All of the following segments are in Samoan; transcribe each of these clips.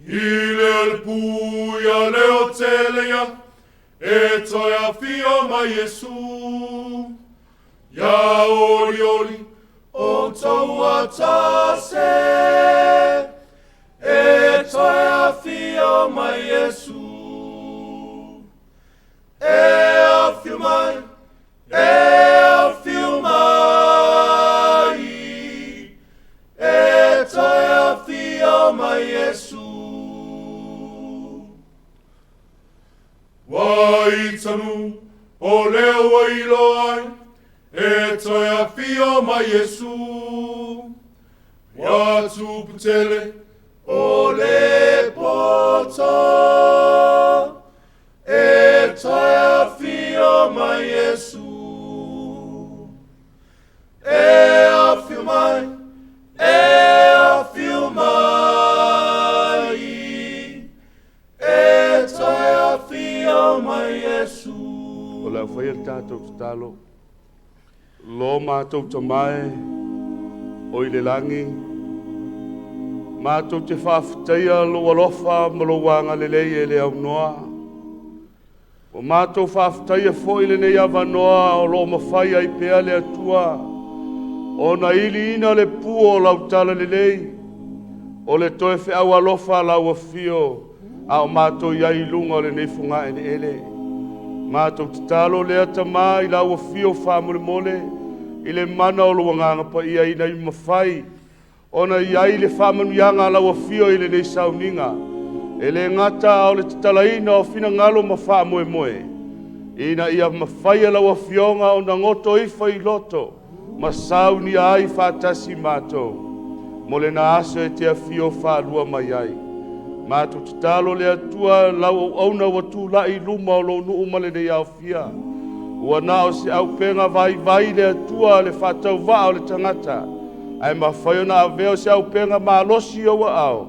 I le puia leo tele ia, e toe afio mai Iesu. Ia oli oli, o tou atase, e toe afio mai Iesu. E afio mai, e afio mai, e toe afio mai Iesu. Waitanu o lea ua iloa ai, e toe afio mai Iesu. Ua tupu tele o le poto, e toe afio mai Iesu. E afio mai, e afio mai, e toe afio mai Iesu. O le a faia le tatou tatalo. Lo matou Tama e o i le lagi, matou te faafetaia lou alofa ma lou agalelei e le aunoa. Ua matou faafetaia foi lenei avanoa o lo o mafai ai pea le Atua ona iliina le puo o lau talalelei, o le toe feau alofa a lau afio a o matou i ai i luga o lenei fogaeleele. Matou tatalo lea Tama i lau afio faamolemole i le mana o lou Agaga Paia ina ia mafai ona i ai le faamanuiaga a lau afio i lenei sauniga, e le gata a o le tatalaina o finagalo ma faamoemoe, ina ia mafai e lau afioga ona goto ifo i loto ma saunia ai faatasi matou mo lena aso e te afio faalua mai ai. Matou tatalo le Atua lau auauna ua tulai i luma o lou nuu ma lenei aofia. Ua na o se aupega vaivai le Atua le faatauvaa o le tagata, ae mafai ona avea o se aupega malosi i ou aao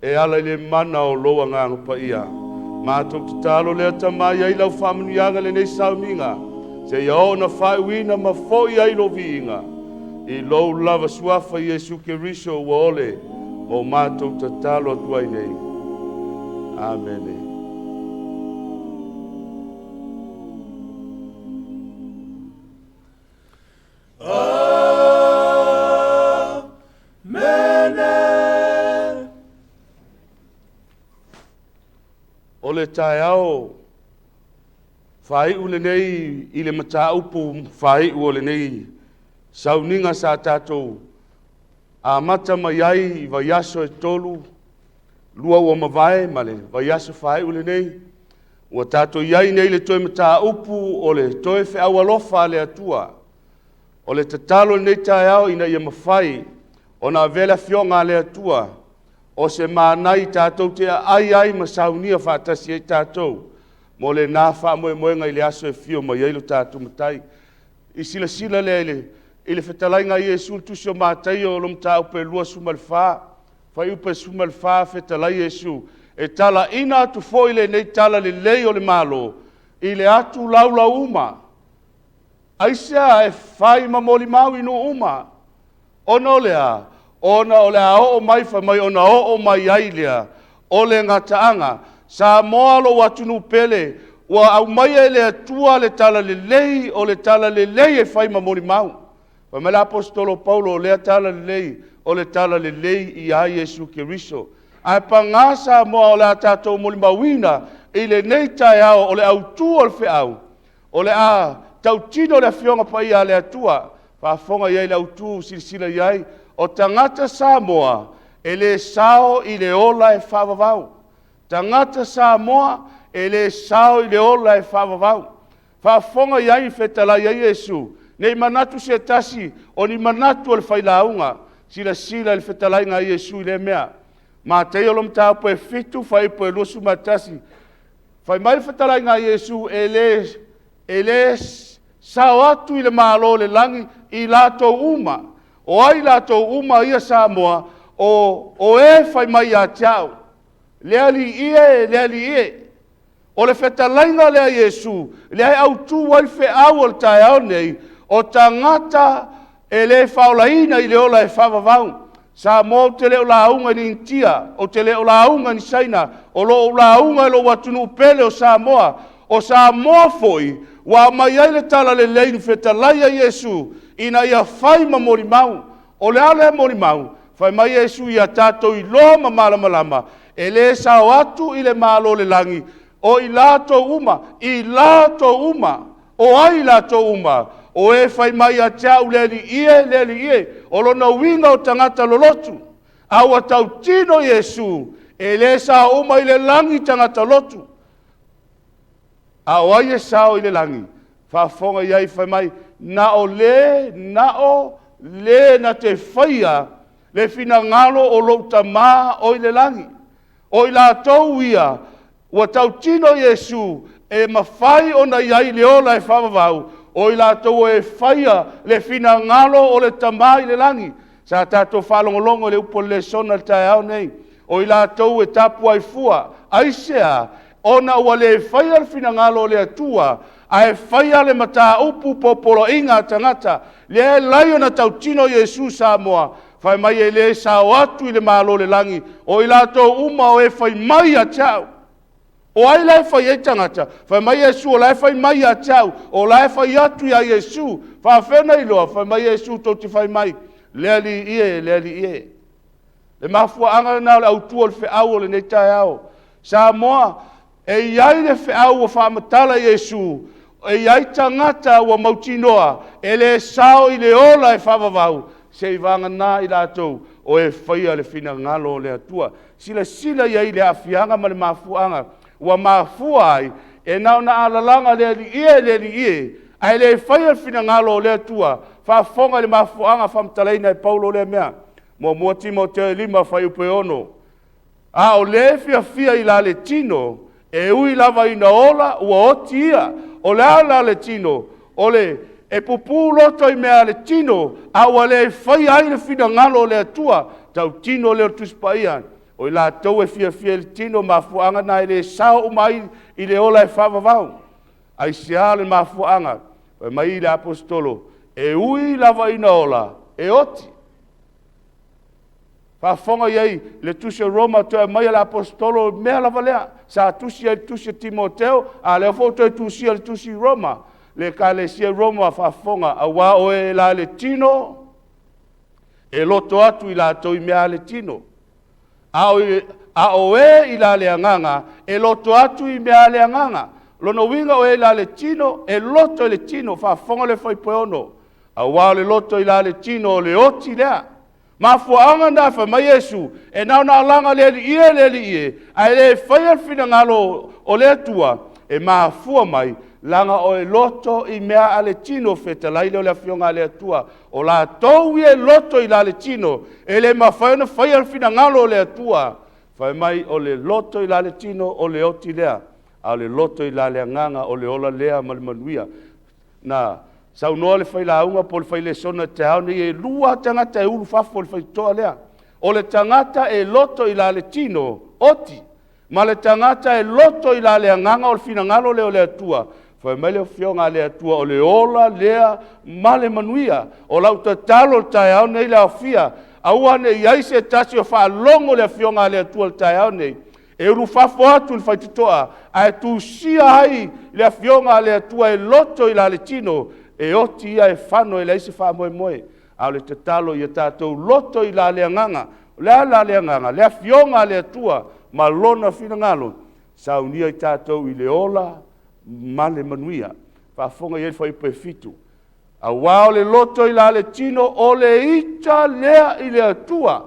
e ala i le mana o lou Agaga Paia. Matou tatalo lea Tama i ai lau faamanuiaga i lenei sauniga, seia oo ona faaiuina ma foi ai lou viiga i lou lava suafa Iesu Keriso ua ole mo matou tatalo atu ai nei. Amene. Amene. O le taeao faaiu lenei i le mataupu faaiu o lenei sauniga sa tatou amata mai ai i vaiaso e tolu, lua ua mavae ma le vaiaso faaiu lenei. Ua tatou i ai nei i le toe mataupu o le toe feau alofa a le Atua. O le tatalo i lenei taeao ina ia mafai ona avea le Afioga a le Atua o se manai tatou te aai ai ma saunia faatasi ai tatou mo lena faamoemoega i le aso e fio mai ai lo tatou Matai. I silasila lea i le fetalaiga a Iesu i le Tusi o Mataio o lo mataupu e 24, fuaiupu e 14, fetalai Iesu, e talaina atu foi lenei tala lelei o le Malo i le atu laulau uma. Aisea e fai ma molimau i nuu uma? Ona o le a? Ona o le a oo mai fai mai ona oo mai ai lea o le gataaga. Samoa lou atunuu pele, ua aumaia e le Atua le tala lelei o le tala lelei e fai ma molimau. Fai mai le Aposetolo Paulo, o lea tala lelei o le tala lelei ia Iesu Keriso. Ae pagā Samoa o le a tatou molimauina i lenei taeao o le autu o le feau, o le a tautino le Afioga Paia a le Atua, faafofoga i ai le autu, silasila i ai, o tagata Samoa e le sao i le ola e faavavau. Tagata Samoa e le sao i le ola e faavavau. Faafofoga i ai, fetalai ai Iesu, ne i manatu se tasi o ni manatu o le failauga. Silasila i le fetalaiga a Iesu i lea mea. Mataio lo mataupu e 7, fuaiupu e 21. Fai mai le fetalaiga a Iesu, e le sao atu i le Malo o le lagi i latou uma. O ai latou uma ia Samoa? O e fai mai ia te au, le Alii e, le Alii e. O le fetalaiga lea a Iesu, lea e autu ai feau o le taeao nei, o tagata e le faolaina i le ola e faavavau. Samoa ou te le o lauga i ni Initia, ou te le o lauga i ni Saina, o lo o ou lauga i lou atunuu pele o Samoa. O Samoa foi ua aumai ai le talalelei i le fetalai a Iesu ina ia fai ma molimau. O le a lea molimau? Fai mai Iesu ia tatou iloa ma malamalama, e le sao atu i le Malo o le lagi o i latou uma, i latou uma. O ai i latou uma? O e fai mai ia te au, le Alii e, le Alii e. O lona uiga o tagata lolotu. A ua tautino Iesu, e le sao uma i le lagi tagata lotu. A o ai e sao i le lagi? Faafofoga i ai fai mai, na o le, na o le na te faia le finagalo o lou Tama o i le lagi. O i latou ia ua tautino Iesu e mafai ona i ai le ola e faavavau, o i latou e faia le finagalo o le Tama i le lagi. Sa tatou faalogologo i le upu a le lesona i le taeao nei, o i latou e tapuai fua, aisea? Ona ua le faia le finagalo o le Atua, ae faia le mataupu po o poloaiga a tagata. Lea e ala ai ona tautino Iesu Samoa, fai mai e le sao atu i le Malo o le lagi, o i latou uma o e fai mai ia te au. O ai la e fai ai tagata? Fai mai Iesu, o la e fai mai ia te au, o la e fai atu ia Iesu. Faafefea ona iloa? Fai mai Iesu, tou te fai mai, le Alii e, le Alii e. Le mafuaaga lena o le autu o le feau o lenei taeao. Samoa, e i ai le feau ua faamatala Iesu, e i ai tagata ua mautinoa e le sao i le ola e faavavau, seivagana i latou o e faia le finagalo o le Atua. Silasila i ai i le aafiaga ma le mafuaaga ua mafua ai e na ona alalaga le Alii e, le Alii e, ae le faia le finagalo o le Atua. Faafofoga i le mafuaaga faamatalaina e Paulo lea mea. 1 Timoteo 5 fuaiupu e 6. A o le fiafia i la le tino, e ui lava ina ola, ua oti ia. O le a la le tino? O le e pupū loto i mea a le tino, a ua le faia ai le finagalo o le Atua. Tautino lea o le Tusi Paia. O i latou e fiafia i le tino, mafuaaga na e le sao uma ai i le ola e faavavau. Aisea le mafuaaga? Fai mai le Aposetolo, e ui lava ina ola, e oti. Faafofoga i ai le tusi a Roma toe aumai e le Aposetolo mea lava lea. Sa tusi ai le tusi a Timoteo, a lea foi ua toe tusia le tusi i Roma. Le ekalesia i Roma faafofoga, aua o e la le tino, e loto atu i latou i mea a le tino. A o e i la le agaga, e loto atu i mea a le agaga. Lona uiga o e i la le tino, e loto i le tino. Faafofoga le fuaiupu e 6. Aua o le loto i la le tino o le oti lea. Mafuaaga na fai mai Iesu, e na ona alaga le Alii e, le Alii e, ae le faia le finagalo o le Atua, e mafua mai, leaga o e loto i mea a le tino, fetalai lea o le Afioga a le Atua. O latou ia e loto i la le tino, e le mafai ona faia le finagalo o le Atua. Fai mai, o le loto i la le tino, o le oti lea, a o le loto i la le agaga, o le ola lea ma le manuia. Na saunoa le failauga po o le failesona i le taeao nei, e lua tagata e ulu fafo i le faitotoa lea. O le tagata e loto i la le tino, oti, ma le tagata e loto i la le agaga o le finagalo lea o le Atua. Fai mai le Afioga a le Atua, o le ola lea ma le manuia. O lau tatalo i le taeao nei le aofia, aua ne i i ai se tasi o faalogo le Afioga a le Atua i le taeao nei, e ulufafo atu i le faitotoa, ae tusia ai le Afioga a le Atua e loto i la le tino, e oti ia e fano e leai se faamoemoe. A o le tatalo ia tatou loto i la le agaga. O le a la le agaga? Le Afioga a le Atua ma Lona finagalo, saunia i tatou i le ola ma le manuia. Faafofoga i ai le fuaiupu e 7. Aua o le loto i la le tino, o le ita lea i le Atua.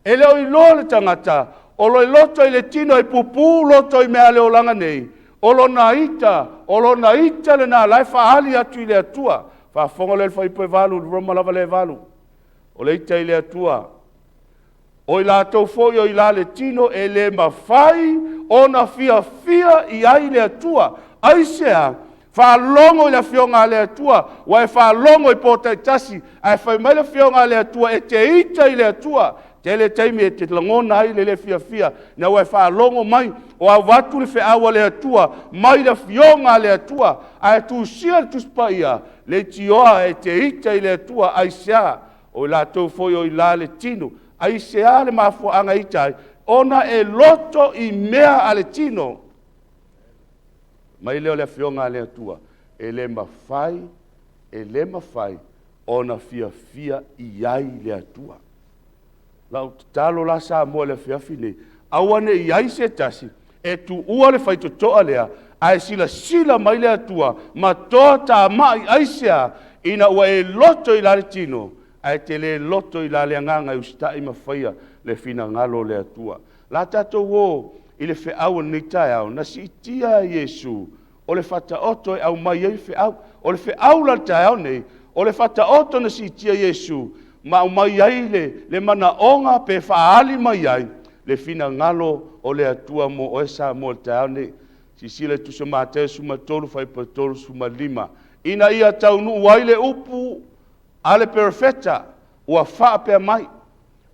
E le o iloa le tagata, o le loto i le tino e pupū loto i mea a le olaga nei, o lona ita, o lona ita lena la e faaali atu i le Atua. Faafofoga lea i le fuaiupu e 8, i le Roma lava lea e 8. O le ita i le Atua. O i latou foi o i la le tino e le mafai ona fiafia i ai le Atua. Aisea? Faalogo i le Afioga a le Atua, ua e faalogo i pō taitasi, ae fai mai le Afioga a le Atua e te ita i le Atua. Tele taimi e te lagona ai le le fiafia, ina ua e faalogo mai o avatu le feau a le Atua mai le Afioga a le Atua, ae tusia le Tusi Paia, leitioa e te ita i le Atua. Aisea? O i latou foi o i la le tino. Aisea le mafuaaga e ita ai? Ona e loto i mea a le tino. Mai lea o le Afioga a le Atua, e le mafai, e le mafai ona fiafia i ai le Atua. Lau tatalo la Samoa i le afiafi nei, aua ne i i ai se tasi e tuua le faitotoa lea, ae silasila mai le Atua ma toa tamai aisea ina ua e loto i la le tino, ae te le loto i la le agaga e usitai ma faia le finagalo o le Atua. La tatou o i le feau o lenei taeao, na siitia e Iesu o le fataoto e aumai ai feau. O le feau la le taeao nei, o le fataoto na siitia Iesu ma aumai ai le, le manaoga pe faaali mai ai le finagalo o le Atua mo oe Samoa i le taeao nei. Silasila i Tusi o Mateo 13, fuaiupu 35, ina ia taunuu ai le upu a le perofeta ua faapea mai,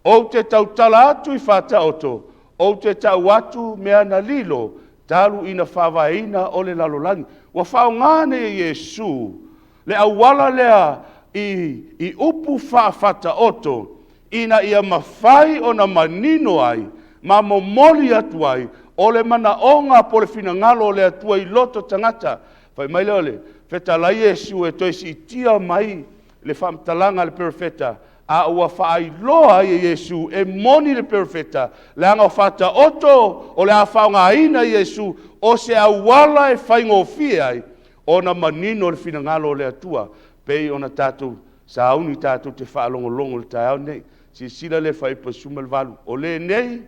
Ou te tautala atu i faataoto, ou te tau atu mea na lilo, talu ina faavaeina o le lalolagi. Ua faaaoga nei e Iesu le auala lea i, i upu faa-Faataoto ina ia mafai ona manino ai ma momoli atu ai o le manaoga po o le finagalo o le Atua i loto tagata. Fai mai lea o le fetalai Iesu e toe siitia mai le faamatalaga a le perofeta, a ua faailoa ai e Iesu e moni le perofeta, leaga o faataoto o le a faaaogaina e Iesu o se auala e faigofie ai ona manino le finagalo o le Atua, pei ona tatou sauni tatou te faalogologo i le taeao nei. Silasila le fuaiupu 18, o lenei,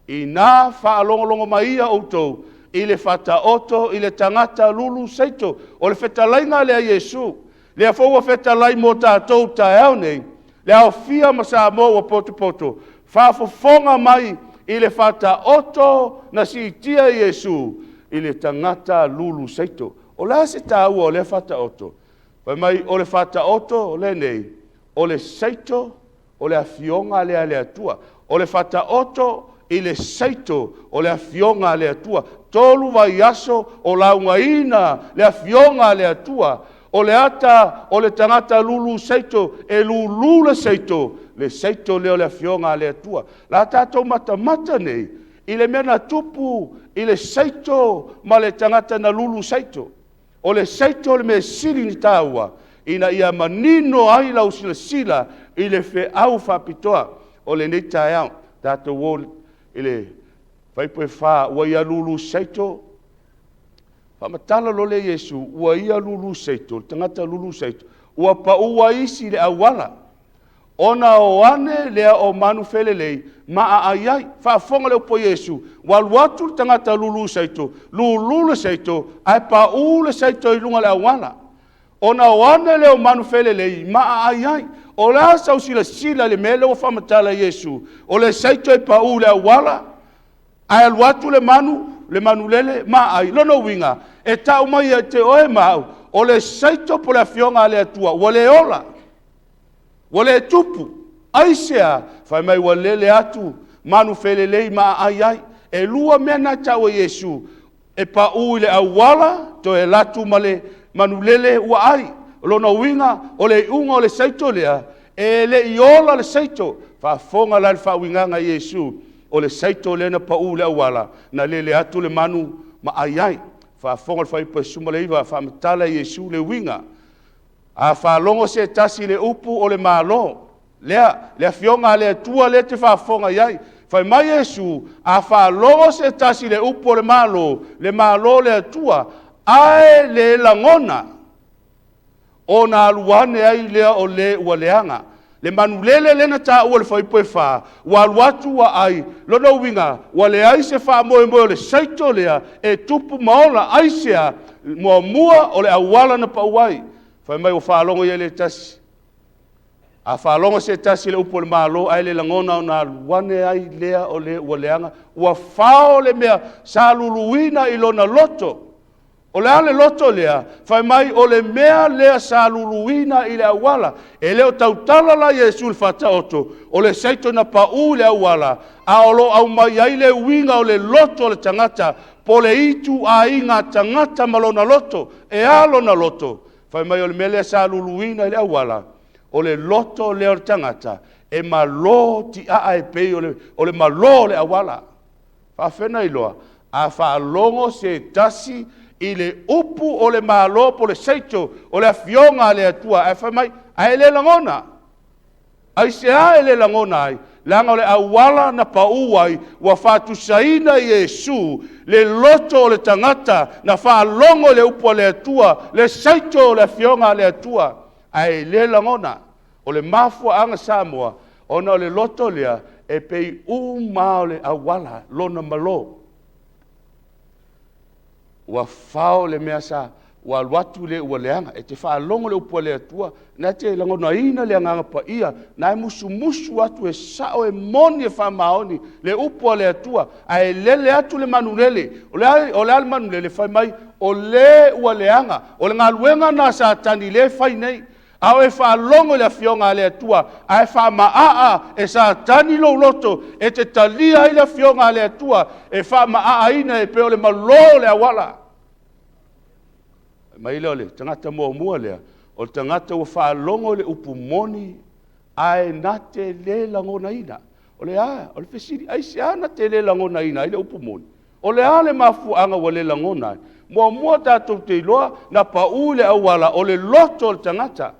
Inā faalogologo mai ia outou i le faataoto i le tagata lulu seito. O le fetalaiga lea a Iesu, lea foi ua fetalai mo tatou taeao nei, le aofia ma Samoa ua potopoto, faafofoga mai i le faataoto na siitia e Iesu i le tagata lulu seito. O le a se taua o lea faataoto? Fai mai, o le faataoto lenei, o le seito o le Afioga lea a le Atua. O le Faataoto i le Saito o le Afioga a le Atua. Tolu vaiaso o laugaina le Afioga a le Atua. O le ata o le tagata lulu saito, e lulu le saito, le saito lea o le Afioga a le Atua. La tatou matamata nei i le mea na tupu i le saito ma le tagata na lulu saito. O le saito o le mea sili ona taua ina ia manino ai lau silasila i le feau faapitoa o lenei taeao. Tatou o i le fuaiupu e 4, ua ia lulu saito, faamatala loa lea Iesu, ua ia lulu saito, le tagata lulu saito, ua pau ai isi i le auala. Ona o ane lea o manu felelei ma aai ai. Faafofoga le upu a Iesu, ua alu atu le tagata lulu saito, lulu le saito, ae paū le saito i luga o le auala. Ona o ane lea o manu felelei ma aai ai. O le a sau silasila i le mea lea ua faamatala e Iesu, o le saito e paū i le auala, ae alu atu le manu, le manulele ma aai. Lona uiga, e tau mai ia te oe ma au, o le saito po o le Afioga a le Atua ua le ola. Ua le tupu. Aisea? Fai mai ua lele atu manu felelei ma aai ai. E lua mea na tau e Iesu, e paū i le auala, toe alu atu ma le manulele ua ai. O lona uiga, o le iuga o le saito lea, e le i ola le saito. Faafofoga la i le faauigaga a Iesu, o le saito lea na paū i le auala, na lele atu le manu ma ai ai. Faafofoga le fuaiupu 19, faamatala e Iesu le uiga. A faalogo se tasi i le upu o le Malo, lea, le Afioga a le Atua lea e te faafofoga i ai. Fai mai Iesu, a faalogo se tasi i le upu o le Malo, le Malo o le Atua, ae le lagona, ona alu ane ai lea o le ua leaga. Le manulele lea na taua i le fuaiupu e 4, ua alu atu ua ai, lona uiga, ua leai se faamoemoe o le saito lea e tupu ma ola. Aisea? Muamua, o le auala na pau ai. Fai mai ua faalogo i ai le tasi. A faalogo se tasi i le upu o le Malo ae le lagona ona alu ane ai lea o le ua leaga, ua fao le mea sa luluina i lona loto. O le a le loto lea? Fai mai, o le mea lea sa luluina i le auala. E le o tautala la Iesu i le Faataoto, o le saito na paū i le auala, a o lo o aumai ai le uiga o le loto o le tagata, po o le ituaiga tagata ma lona loto. E a lona loto? Fai mai o le mea lea sa luluina i le auala, o le loto lea o le tagata. E malo tiaa e pei o le, o le malo o le auala. Faafena iloa, a faalogo se tasi i le upu o le Malo po o le Saito o le Afioga a le Atua, ae fai mai, ae le lagona. Aisea e le lagona ai? Leaga o le auala na pau ai, ua faatusaina Iesu le loto o le tagata na faalogo i le upu a le Atua, le saito o le Afioga a le Atua, ae le lagona. O le mafuaaga Samoa, ona o le loto lea e pei uma o le auala lona malo. Ua fao le mea sa ua alu atu le ua leaga. E te faalogo le upu a le Atua, na te lagonaina le agaga paia, na e musumusu atu e sao e moni e faamaoni le upu a le Atua, ae lele atu le manulele. O le a, o le a le manulele? Fai mai, o le ua leaga. O le galuega na Satani le fai nei. A o e faalogo i le Afioga a le Atua, ae faamaaa e Satani lou loto e te talia ai le Afioga a le Atua, e faamaaaina e pei o le malo o le auala. Mai lea o le tagata muamua lea, o le tagata ua faalogo i le upu moni, ae na te le lagonaina. O le a? O le fesili, aisea na te le lagonaina ai le upu moni? O le a le mafuaaga ua le lagona ai? Muamua tatou te iloa na pau i le auala o le loto o le tagata.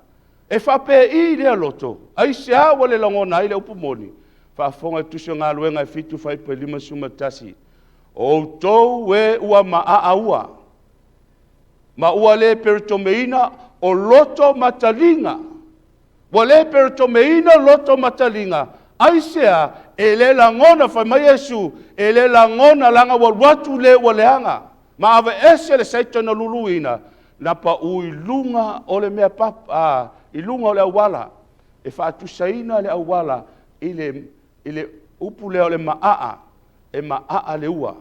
E faapei lea loto? Aisea ua le lagona ai le upu moni? Faafofoga i Tusi o Galuega e 7 fuaiupu e 51. O outou e ua maaa ua, ma ua le peretomeina o loto ma taliga. Ua le peretomeina loto ma taliga. Aisea? E le lagona, fai mai Iesu, e le lagona leaga ua alu atu le ua leaga, ma aveese le saito na luluina, na pau i luga o le mea papa, a, i luga o le auala. E faatusaina le auala i le, i le upu lea o le maaa, e maaa le ua,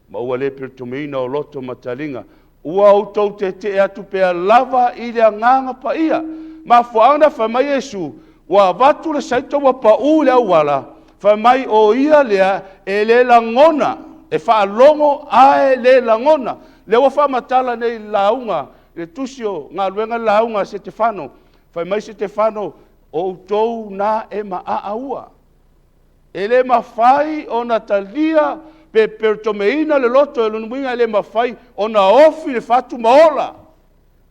ma ua le peretomeina o loto ma taliga. Ua outou tetee atu pea lava i le Agaga Paia. Mafuaaga na fai mai Iesu, ua avatu le saito ua pau i le auala, fai mai o ia lea e le lagona, e faalogo ae le lagona. Lea ua faamatala nei i le lauga, i le tusi o galuega le lauga a Setefano. Fai mai Setefano, o outou na e maaa ua. E le mafai ona talia pe peretomeina le loto e lona uiga e le mafai ona ofi le fatu ma ola.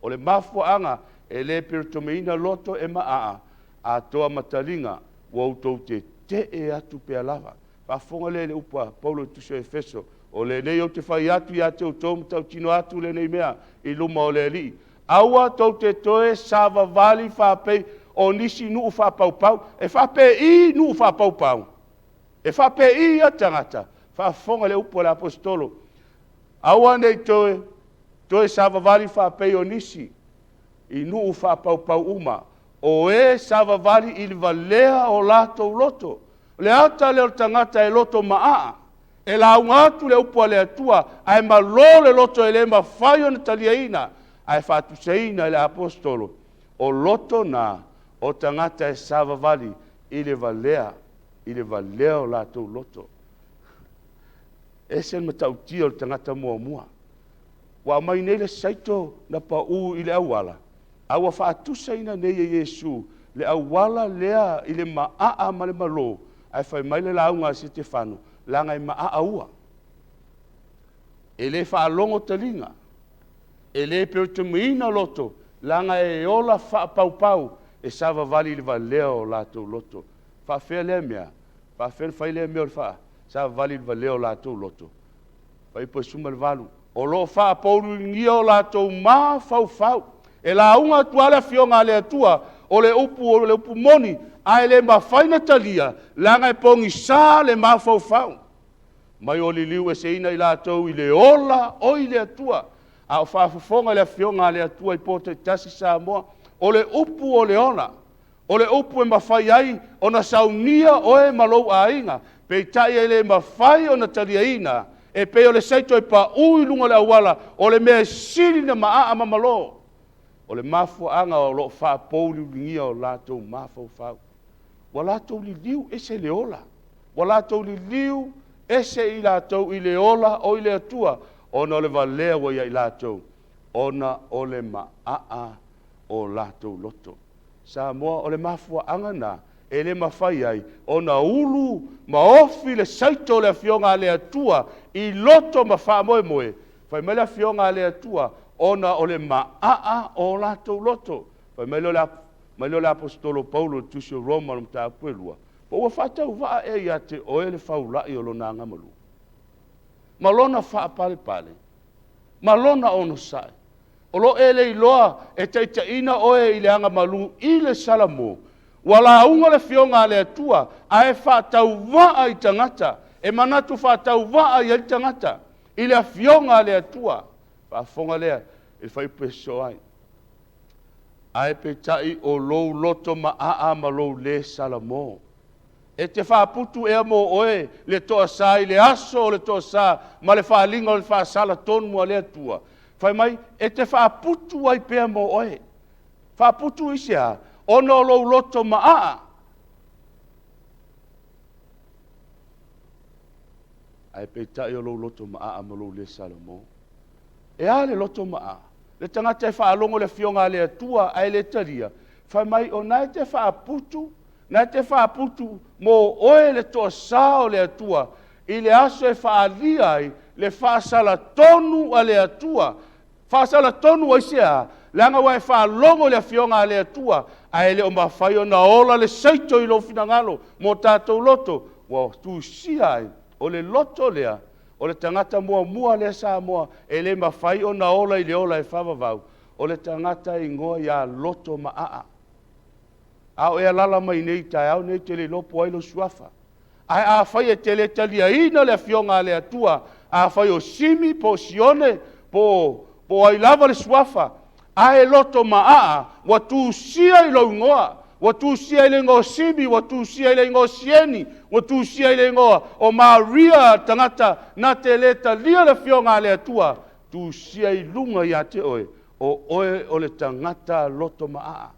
O le mafuaaga e le peretomeina loto e maaa atoa ma taliga ua outou tetee atu pea lava. Faafofoga lea i le upu a Paulo i Tusi o Efeso, O lenei ou te fai atu ia te outou ma tautino atu lenei mea i luma o le Alii, Aua tou te toe savavali faapei o nisi nuu faapaupau. E faapei nuu faapaupau? E faapei ia tagata? Faafofoga le upu a le Aposetolo. Aua ne i toe, toe savavali faapei o nisi i nuu faapaupau uma, o e savavali i le valea o latou loto. O le ata lea o le tagata e loto maaa. E lauga atu le upu a le Atua, ae malo le loto e le mafai ona taliaina, ae faatusaina e le Aposetolo, o loto na o tagata e savavali i le valea, i le valea o latou loto. Ese le matautia o le tagata muamua. Ua aumai nei le saito na pau i le auala, a ua faatusaina nei e Iesu le auala lea i le maaa ma le malo, ae fai mai le lauga a Setefano, leaga e maaa ua. E le faalogo taliga, e le peotomeina loto, leaga e ola faapaupau, e savavali i le valea o latou loto. Faafefea lea mea? Faafefea ona fai lea mea o le savavali i le valea o latou loto? Fuaiupu 18. O lo o faapouliuligia o latou mafaufau. E lauga atu lava le Afioga a le Atua, o le upu o le upu moni, ae le mafai na talia, leaga e pogisa le mafaufau. Mai o liliu eseina i latou i le ola o i le Atua. A o faafofoga le Afioga a le Atua i po taitasi Samoa, o le upu o le ola. O le upu e mafai ai ona saunia oe ma lou aiga, peitai e le mafai ona taliaina, e pei o le saito e paū i luga o le auala, o le mea e sili na maaa ma malo. O le mafuaaga o lo o faapouliuligia o latou mafaufau. Ua latou liliu ese le ola. Ua latou liliu ese i latou i le ola o i le Atua, ona o le valea ua ia i latou, ona o le maaa o latou loto. Samoa, o le mafuaaga na E le mafai ai ona ulu ma ofi le saito o le Afioga a le Atua i loto ma faamoemoe. Fai mai le Afioga a le Atua, ona o le maaa o latou loto. Fai mai lea o le Aposetolo Paulo i le Tusi o Roma o le mataupu e 2, Po ua faatauvaa ea ia te oe le faulai o lona agamalu, ma lona faapalepale, ma lona onosai? O lo o e le iloa e taitaiina oe i le agamalu i le Salamo, ua lauga le Afioga a le Atua, ae faatauvaa i tagata, e manatu faatauvaa i ai le tagata, i le Afioga a le Atua. Faafofoga lea i le fuaiupu e sosoo ai. Ae peitai o lou loto maaa ma lou lē Salamo. E te faaputu ea mo oe le toasā i le aso o le toasā ma le faaaliga o le faasala tonu a le Atua? Fai mai, e te faaputu ai pea mo oe. Faaputu i se a? Ona o lou loto maaa. Ae peitai o lou loto maaa ma lou lē Salamo. E a le loto maaa? Le tagata e faalogo i le Afioga a le Atua ae le talia, fai mai o na e te faaputu, na e te faaputu mo oe le toasā o le Atua i le aso e faaalia ai le faasala tonu a le Atua. Faasala tonu ai se a? Leaga ua e faalogo i le Afioga a le Atua, ae le o mafai ona ola le saito i lou finagalo mo tatou loto, ua tusia ai o le loto lea O le tagata muamua lea Samoa e le mafai ona ola i le ola e faavavau, o le tagata e igoa ia Loto Maaa. A o e alala mai nei i taeao nei, ou te le iloa po o ai lou suafa. Ae afai e te le taliaina le Afioga a le Atua, afai o Simi po o Sione po o ai lava le suafa, ae loto maaa, ua tusia i lou igoa, ua tusia i le igoa o Simi, ua tusia i le igoa o Sieni, ua tusia i le igoa o Maria, tagata na te le talia le Afioga a le Atua, tusia i luga ia te oe, o oe o le tagata loto maaa.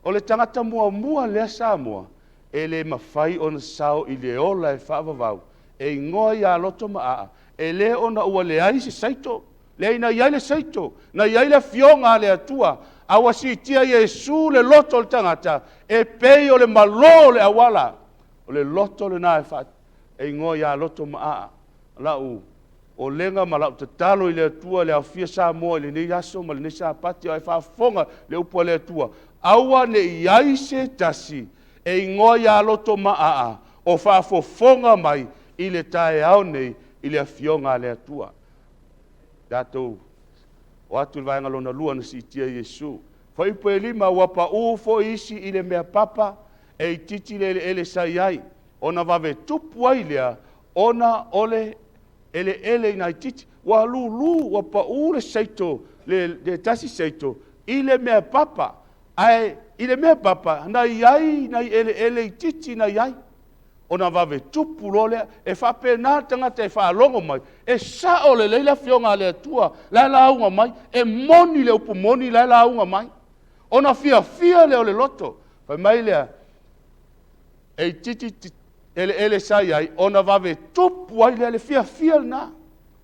O le tagata muamua lea Samoa e le mafai ona sao i le ola e faavavau, e igoa ia loto maaa, e le ona ua leai se saito, Leai, na i ai le saito, na i ai le Afioga a le Atua, a ua siitia Iesu le loto o le tagata, e pei o le malo o le auala. O le loto lena e, faa, e igoa ia loto maaa. Lau olega ma lau tatalo i le Atua le aofia Samoa i lenei aso ma lenei Sapati, a e faafofoga le upu a le Atua, aua ne i ai se tasi e igoa ia loto maaa o faafofoga mai i le taeao nei i le Afioga a le Atua. Tatou o atu i le vaega lona lua na siitia Iesu. Fuaiupu e 5, ua paū foi isi i le mea papa e itiiti le eleele sa i ai, ona vave tupu ai lea ona o le eleele ina itiiti. Ua lūlū, ua paū le saito, le, le tasi saito i le mea papa. Ae i le mea papa, na i ai nai eleele itiiti na i ai. Ona vave tupu loa lea. E faapena le tagata e faalogo mai, e sao lelei le Afioga a le Atua la e lauga mai, e moni le upu moni la e lauga mai. Ona fiafia lea o le loto. Fai mai lea, e itiiti eleele sa i ai, ona vave tupu ai lea le fiafia lena.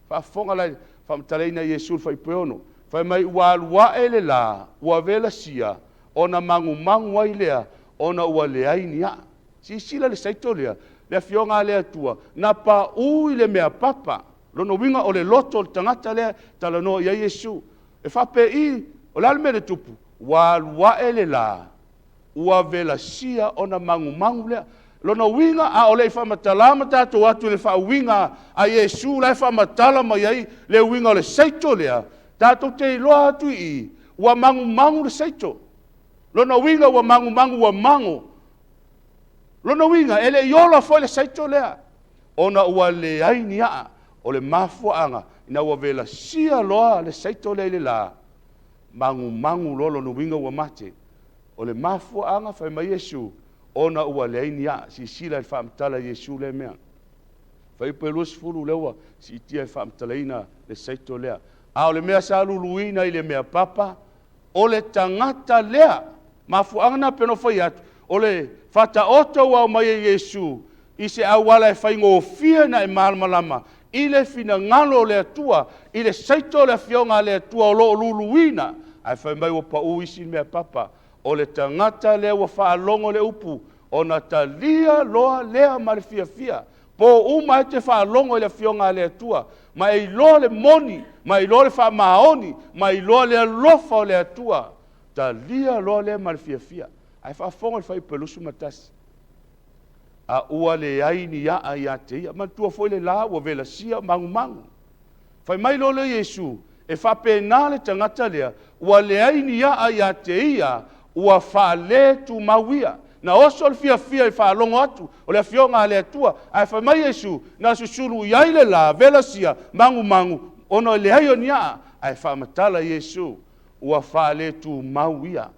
Faafofoga la i faamatalaina Iesu i le fuaiupu e 6. Fai mai, ua alu ae le la, ua velasia, ona magumagu ai lea, ona ua leai ni aa. Silasila le saito lea, le Afioga a le Atua, na paū i le mea papa. Lona uiga o le loto o le tagata lea e talanoa i ai Iesu. E faapei, o le a le mea na tupu? Ua alu ae le la, ua velasia ona magumagu lea. Lona uiga, a o le i faamatala ma tatou atu i le faauiga a Iesu la e faamatala mai ai le uiga o le saito lea, tatou te iloa atu i i, ua magumagu le saito. Lona uiga ua magumagu ua mago. Lona uiga, e le i ola foi le saito lea, ona ua leai ni aa. O le mafuaaga, ina ua velasia loa le saito lea i le la, magumagu loa lona uiga ua mate. O le mafuaaga, fai mai Iesu, ona ua leai ni aa. Silasila i le faamatala a Iesu lea mea. Fuaiupu e 20 lea ua siitia e faamatalaina le saito lea. A o le mea sa luluina i le mea papa, O le tagata lea. Mafuaaga na pei ona fai atu, o le faataoto ua aumai e Iesu i se auala e faigofie ona e malamalama i le finagalo o le Atua, i le saito o le Afioga a le Atua o lo o luluina, ae fai mai ua pau isi mea papa. O le tagata lea ua faalogo le upu, Ona talia loa lea ma le fiafia. Po uma e te faalogo i le Afioga a le Atua, ma e iloa le moni, ma e iloa le faamaoni, ma e iloa le alofa o le Atua. Talia loa lea ma le fiafia. Ae faafofoga i le Fuaiupu 21. A ua leai ni a'a ia te ia. Manatua foi le la ua velasia magumagu. Fai mai loa lea o Iesu, E faapena le tagata lea, ua leai ni a'a ia te ia, ua faaletumau ia. Na oso le fiafia i faalogo atu o le Afioga a le Atua, ae fai mai Iesu, na susulu i ai le la, velasia, magumagu, ona o le leai o ni a'a. Ae faamatala Iesu, ua faaletumau ia.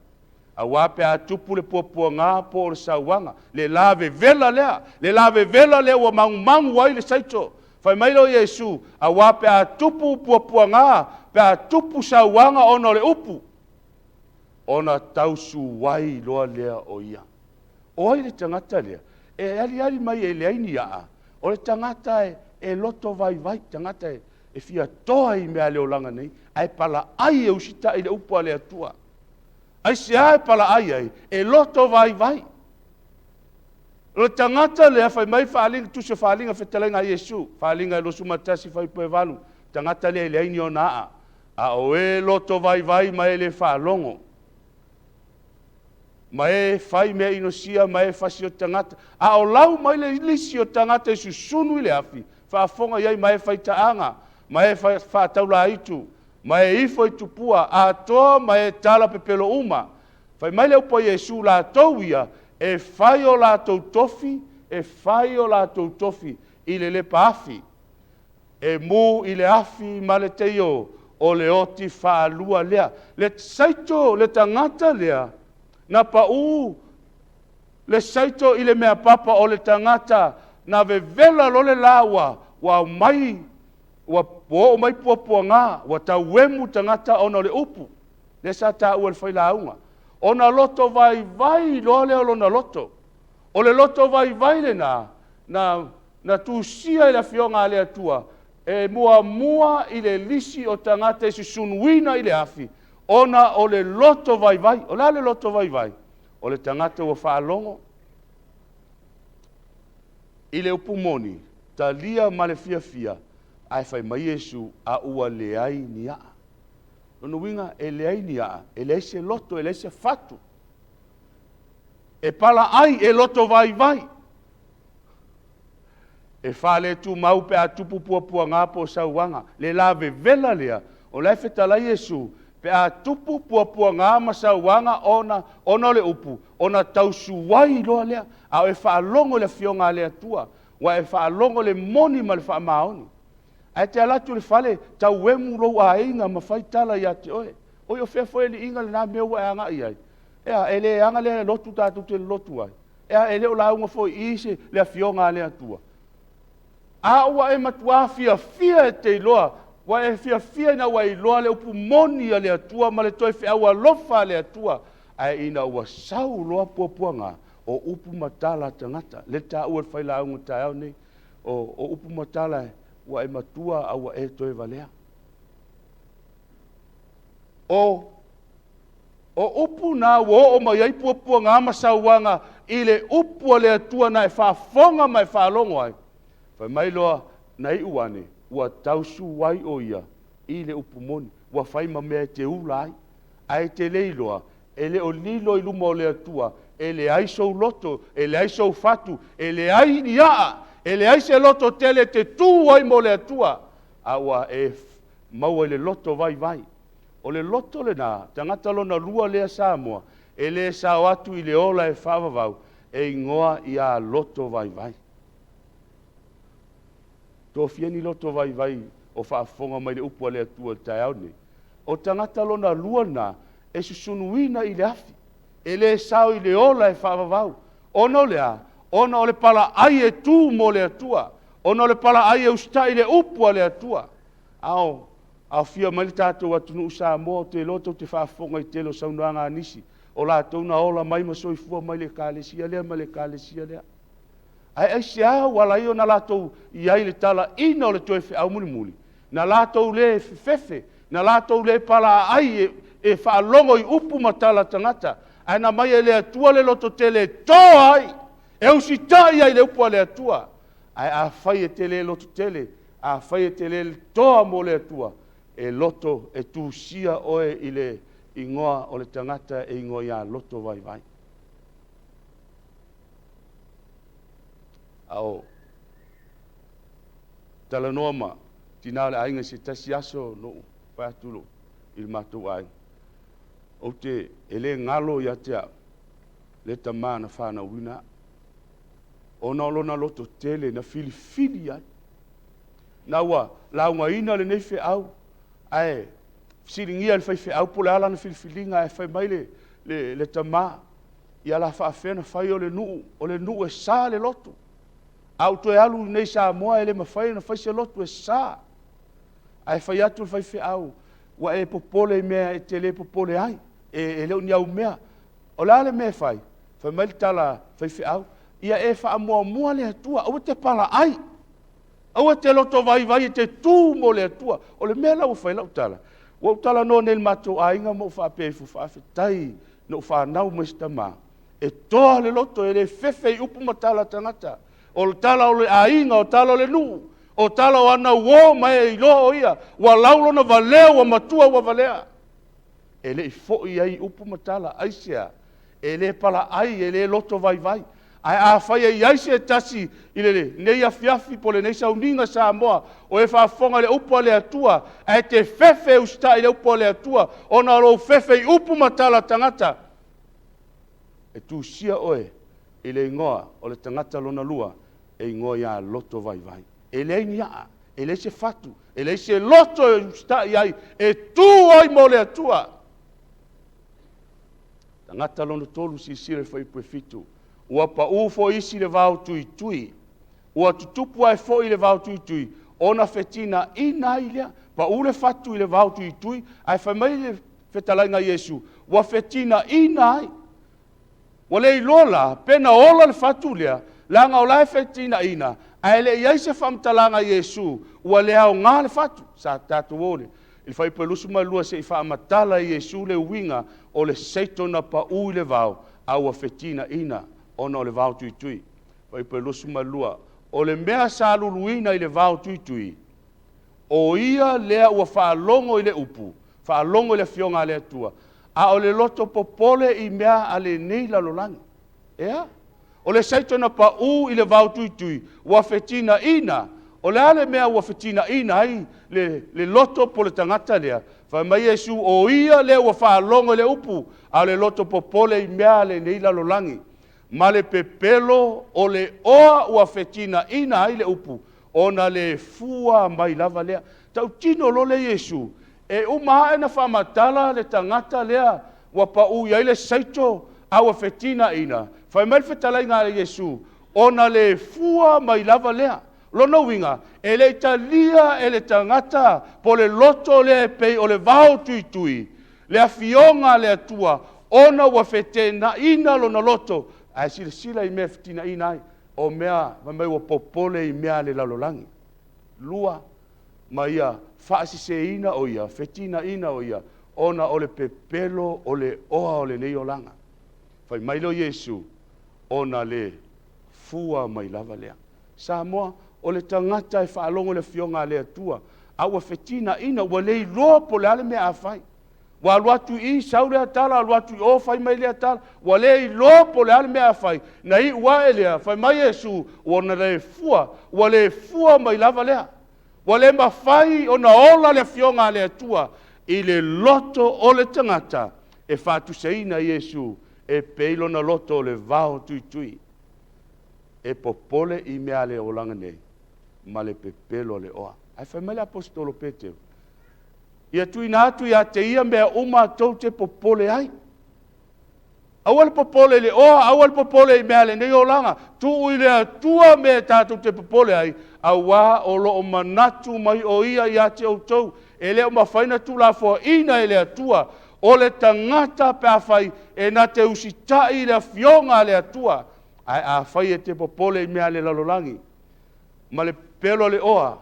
Aua pe a tupu le puapuaga po o le sauaga, le la vevela lea, le la vevela lea ua magumagu ai le saito. Fai mai lea o Iesu, aua pe a tupu puapuaga, pe a tupu sauaga ona o le upu, ona tausuai loa lea o ia. O ai le tagata lea? E aliali mai e leai ni aa, o le tagata e loto vaivai, tagata e fia toa i mea a le olaga nei, ae palaai e usitai i le upu a le Atua. Aisea e palaai ai? E loto vaivai. O le tagata lea fai mai faaaliga, tusi o faaaliga fetalaiga a Iesu, faaaliga e 21 fuaiupu e 8, tagata lea e leai ni ona aa, a o e loto vaivai ma e le faalogo, ma e fai mea inosia ma e fasi o tagata, a o lau mai le lisi o tagata e susunu i le afi, faafofoga i ai ma e faitaaga, ma e faataulaitu, ma e ifo i tupua, atoa ma e tala pepelo uma. Fai mai le upu a Iesu, latou ia, e fai o latou tofi, e fai o latou tofi i le lepa afi, e mu i le afi ma le teio o le oti faalua lea. Le saito, le tagata lea, na pau le saito i le mea papa o le tagata, na vevela loa le la ua, ua aumai Ua oo mai puapuaga, ua tauemu tagata ona o le upu, lea sa taua e le failauga. Ona loto vaivai loa lea o lona loto. O le loto vaivai lena, na, na tusia e le Afioga a le Atua, e muamua i le lisi o tagata e susunuina i le afi, ona o le loto vaivai. O le a le loto vaivai? O le tagata ua faalogo i le upu moni, talia ma le fiafia, ae fai mai Iesu, a ua leai ni aa. Lona uiga, e leai ni aa, e leai se loto, e leai se fatu. E palaai, e loto vaivai. E faaletumau pe a tupu puapuaga po o sauaga. Le la vevela lea, o la e fetalai Iesu, pe a tupu puapuaga ma sauaga ona, ona o le upu, ona tausuai loa lea, a o e faalogo i le Afioga a le Atua, ua e faalogo i le moni ma le faamaoni. Ae te alu atu i le fale, tauemu lou aiga ma fai tala ia te oe. Oi, o fea foi alii lena mea ua e agai i ai? Ea, e le aga lea lotu tatou te lotu ai. Ea, e le o lauga foi i se le Afioga a le Atua. A ua e matuā fiafia e te iloa, ua e fiafia ina ua e iloa le upu moni a le Atua ma le toe feau alofa a le Atua, ae ina ua sau loa puapuaga, o upu ma tala a tagata, lea taua e le failauga taeao nei, o, o upu ma tala ua e matua a ua e toe valea. O, o upu na ua oo mai ai puapuaga ma sauaga i le upu a le Atua na e faafofoga ma e faalogo ai, fai mai loa, na iu ane, ua tausu ai o ia i le upu moni, ua fai ma mea e te ula ai. Ae e te le iloa, e le o lilo i luma o le Atua, e leai sou loto, e leai sou fatu, e leai ni aa, e leai se loto tele e te tu ai mo le Atua, a ua e maua i le loto vaivai. O le loto lena, tagata lona lua lea Samoa, e le sao atu i le ola e faavavau, e igoa ia loto vaivai. Tofia ni loto vaivai o faafofoga mai le upu a le Atua i le taeao nei. O tagata lona lua lena e susunuina i le afi, e le sao i le ola e faavavau. Ona o le a? Ona o le palaai e tu mo le Atua. Ona o le palaai e usitai i le upu a le Atua. A o aofia mai le tatou atunuu Samoa, ou te iloa tou te faafofoga i tele o saunoaga a nisi, o latou na ola mai ma soifua mai le Ekalesia lea ma le Ekalesia lea. Ae aisea ua ala ai ona latou i ai i le talaina o le toe feau mulimuli? Na latou le fefefe, na latou le palaaai e, e faalogo i upu ma tala tagata, ae na aumai e le Atua le lototele e toa ai. E usitai ai i le upu a le Atua. Ae afai e te le lototele, afai e te le toa mo le Atua, e loto e tusia oe i le igoa o le tagata e igoa ia loto vaivai. A o talanoa ma tina o le aiga i se tasi aso na ou fai atu lo i le matou aiga. Ou te e le galo ia te au le tama na fanauina au. Ona o lona loto tele na filifili ai. Na ua laugaina lenei feau ae fesiligia e le faifeau po o le a lana filifiliga ae fai mai le, le, le tama, ia la faafefea ona fai o le nuu, o le nuu e sa le loto. A ou toe alu nei i Samoa e le mafai ona fai se lotu e sa. Ae fai atu le faifeau, ua e popole i mea e te le popole ai, e, e le o ni au mea. O le a le mea e fai? Fai mai le tala faifeau, ia e faamuamua le Atua, aua te palaai. Aua te loto vaivai e te tū mo le Atua. O le mea la ua fai lau tala, ua ou talanoa nei i le matou aiga ma ou faapea ifo, faafetai na ou fanau mai se tama e toa le loto, e le fefe i upu ma tala a tagata. O le tala o le aiga, o tala o le nuu, o tala o ana uo ma e iloa o ia, ua lau lona valea, ua matua ua valea. E le i foi ai upu ma tala, aisea? E le palaai, e le loto vaivai. Ae afai e i ai se tasi i lenei afiafi po o lenei sauniga Samoa o e faafofoga i le upu a le Atua, ae te fefe e usitai i le upu a le Atua, ona o lou fefe i upu ma tala a tagata, e tusia oe i le igoa o le tagata lona lua e igoa ia loto vaivai. E leai ni aa, e leai se fatu, e leai se loto e usitai ai, e tu ai mo le Atua. Tagata lona tolu, silasila i le fuaiupu e 7. Ua pau foi isi i le vao tuitui. Ua tutupu ae foi i le vao tuitui, ona fetinaina ai lea. Pau le fatu i le vao tuitui, ae fai mai le fetalaiga a Iesu, ua fetinaina ai. Ua le iloa la, pe na ola le fatu lea, leaga o la e fetinaina, ae le i ai se faamatalaga a Iesu, ua le aoga le fatu. Sa tatou o i le fuaiupu e 22 se i faamatala e Iesu le uiga o le seito na pau i le vao, a ua fetinaina ona o le vao tuitui. Fuaiupu e 22, O le mea sa luluina i le vao tuitui, o ia lea ua faalogo i le upu, faalogo i le Afioga a le Atua, a o le loto popole i mea a lenei lalolagi. Ea? O le saito na pau i le vao tuitui, ua fetinaina. O le a le mea ua fetinaina ai le, le loto po le tagata lea? Fai mai Iesu, o ia lea ua faalogo i le upu, a o le loto popole i mea a lenei lalolagi. Ma le pepelo o le oa ua fetinaina ai le upu, ona le fua mai lava lea. Tautino loa lea Iesu, e uma ae na faamatala le tagata lea ua pau i ai le saito a ua fetinaina. Fai mai le fetalaiga a Iesu, ona le fua mai lava lea. Lona uiga, e le i talia e le tagata po o le loto lea e pei o le vao tuitui, le afioga a le Atua, ona ua feteenaina lona loto, ae silasila i mea e fetinaina ai, o mea fai mai ua popole i mea a le lalolagi. Lua, ma ia faaseseina o ia, fetinaina o ia, ona o le pepelo o le oa o lenei olaga. Fai mai lea o Iesu, ona le fua mai lava lea. Samoa, o le tagata e faalogo i le Afioga a le Atua, a ua fetinaina, ua le iloa po o le a le mea a fai. Ua alu atu i i, sau lea tala, alu atu i o, fai mai lea tala. Ua le iloa po o le a le mea a fai. Na iu ae lea, fai mai Iesu, ua na le fua, ua le fua mai lava lea. Ua le mafai ona ola le Afioga a le Atua i le loto o le tagata e faatusaina Iesu e pei lona loto o le vao tuitui. E popole i mea a le olaga nei ma le pepelo a le oa. Ae fai mai le Aposetolo Peteru, Ia tuuina atu ia te ia mea uma tou te popole ai. Aua le popole i le oa, aua le popole i mea a lenei olaga. Tuu i le Atua mea tatou te popole ai, auā o lo o manatu mai o Ia ia te outou. E le o mafai ona tuulafoaiina e le Atua o le tagata pe afai e na te usitai i le Afioga a le Atua. Ae afai e te popole i mea a le lalolagi ma le pepelo a le oa,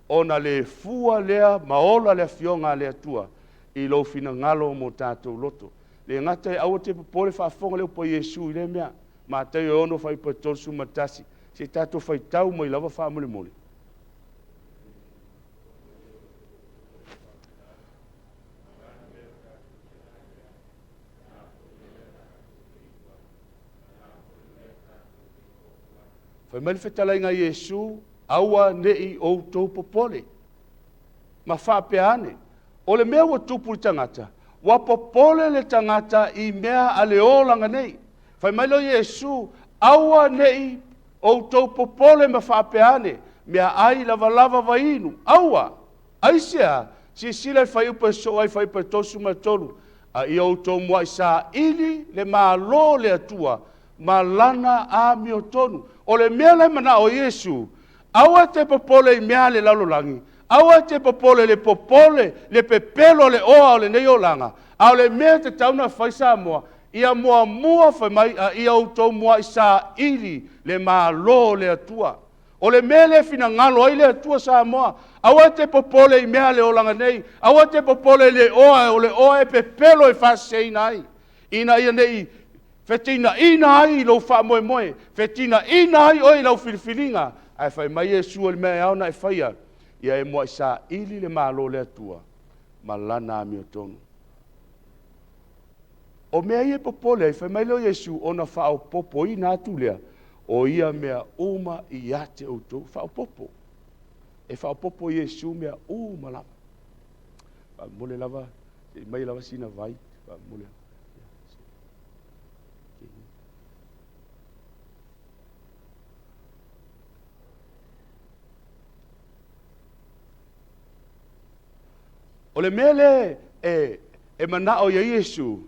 ona le fua lea ma ola le Afioga a le Atua i lou finagalo mo tatou loto. Le gata e aua te popole faafofoga le upu a Iesu i lea mea. Mataio e 6 fuaiupu e 31. Se i tatou faitau mai lava faamolemole. Fai mai le fetalaiga a Iesu, Aua ne i outou popole. Ma faapea ane, O le mea ua tupu i le tagata, ua popole le tagata i mea a le olaga nei. Fai mai lea o Iesu, Aua ne i outou popole ma faapea ane, meaai lavalava vaiinu. Aua! Aisea? Silasila i le fuaiupu e sosoo ai, fuaiupu e 33, A ia outou muai saili le Malo o le Atua ma Lana amiotonu. O le mea la e manao ai Iesu, aua e te popole i mea a le lalolagi, aua e te popole i le popole, le pepelo o le oa o lenei olaga, a o le mea e tatau ona fai Samoa, ia muamua fai mai, a ia outou muai saili le Malo o le Atua. O le mea lea e finagalo ai le Atua Samoa, aua e te popole i mea a le olaga nei, aua e te popole i le oa, o le oa e pepelo e faaseseina ai, ina ia ne i feteenaiina ai i lou faamoemoe, feteenaiina ai oe i lau filifiliga. Ae fai mai Iesu o le mea e ao ona e faia, ia e muai saili le Malo o le Atua ma Lana amiotonu. O mea ia e popole ai, fai mai lea o Iesu, ona faaopoopoina atu lea o ia mea uma ia te outou. Faaopoopo. E faaopoopo Iesu mea uma lava. Faamomole lava, se i mai lava sina vai. Faamomole. O le mea lea e, e manao i ai Iesu,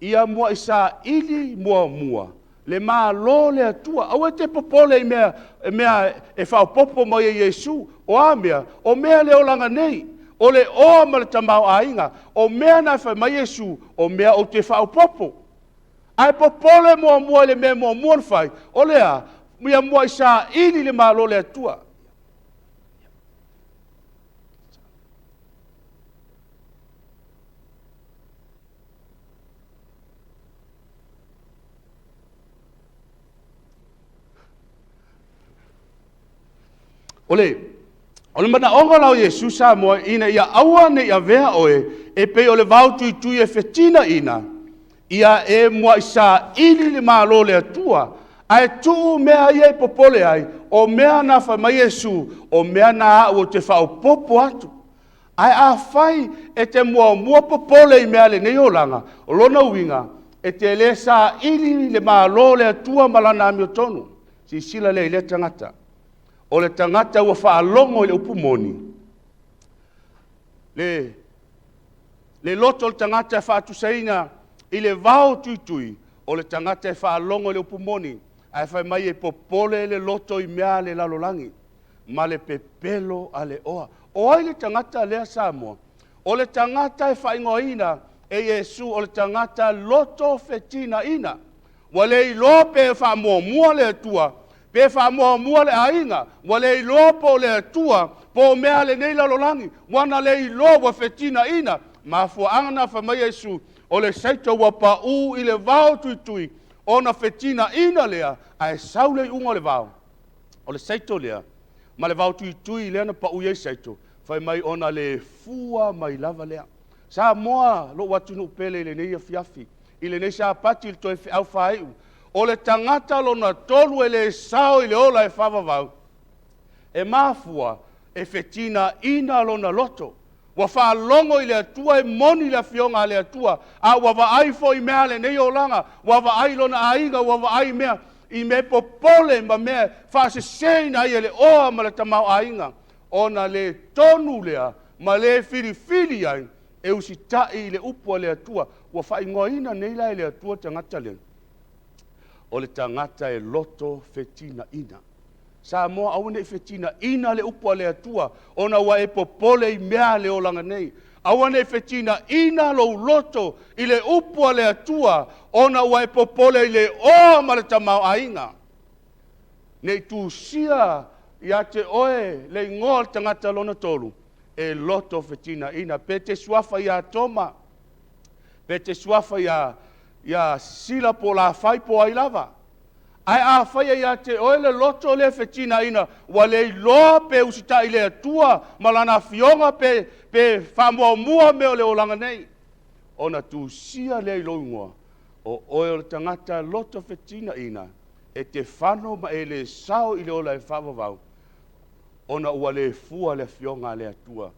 ia muai saili muamua le Malo o le Atua. Aua e te popole i mea, mea e faaopoopo mai e Iesu. O a mea? O mea le olaga nei. O le oa ma le tamaoaiga. O mea na fai mai Iesu, o mea ou te faaopoopo. Ae popole muamua i le mea muamua na fai, o le a? Ia muai saili le Malo o le Atua. O le, o le manaoga la o Iesu Samoa ina ia aua ne i avea oe e pei o le vao tuitui e fetinaina, ia e muai saili le Malo o le Atua, ae tuu mea ia e popole ai, o mea na fai mai Iesu, o mea na au ou te faaopoopo atu. Ae afai e te muamua popole i mea a lenei olaga, o lona uiga, e te le saili le Malo o le Atua ma Lana amiotonu. Silasila lea i lea tagata. O le tagata ua faalogo i le upu moni, le, le loto o le tagata e faatusaina i le vao tuitui, o le tagata e faalogo i le upu moni, ae fai mai e popole le loto i mea a le lalolagi ma le pepelo a le oa. O ai le tagata lea Samoa? O le tagata e faaigoaina e Iesu o le tagata loto fetinaina. Ua le iloa pe faamuamua le Atua, pe faamuamua le aiga, ua le iloa po o le Atua, po o mea a lenei lalolagi, ua na le iloa, ua fetinaina. Mafuaaga na fai mai Iesu, o le saito ua paū i le vao tuitui, ona fetinaina lea, ae sau le iuga o le vao. O le saito lea, ma le vao tuitui lea na pau i ai saito, fai mai ona le fua mai lava lea. Samoa, lou atunuu pele i lenei afiafi, i lenei Sapati i le toe feau faaiu, o le tagata lona tolu e le sao i le ola e faavavau, e mafua e fetinaina lona loto. Ua faalogo i le Atua e moni le Afioga a le Atua, a ua vaai foi i mea a lenei olaga, ua vaai i lona aiga, ua vaai i mea, i mea popole ma mea faaseseina ai e le oa ma le tamaoaiga, ona le tonu lea ma le filifili ai e usitai i le upu a le Atua. Ua faaigoaina nei la e le Atua tagata lea, o le tagata e loto fetinaina. Samoa, aua ne i fetinaina le upu a le Atua, ona ua e popole i mea a le olaga nei. Aua ne i fetinaina lou loto i le upu a le Atua, ona ua e popole i le oa ma le tamaoaiga. Ne i tusia ia te oe le igoa o le tagata lona tolu, e loto fetinaina. Pe te suafa ia Toma, pe te suafa ia, ia Sila po o Lafai po o ai lava. Ae afai e ia te oe le loto lea fetinaina ua le iloa pe usitai i le Atua ma Lana Afioga pe, pe faamuamua mea o le olaga nei, ona tusia lea i lou igoa, o oe o le tagata loto fetinaina e te fano ma e le sao i le ola e faavavau, ona ua le fua le Afioga a le Atua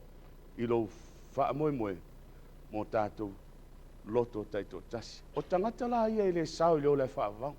i lou faamoemoe mo tatou loto taitoatasi. O tagata la ia e le sao i le ola e faavavau.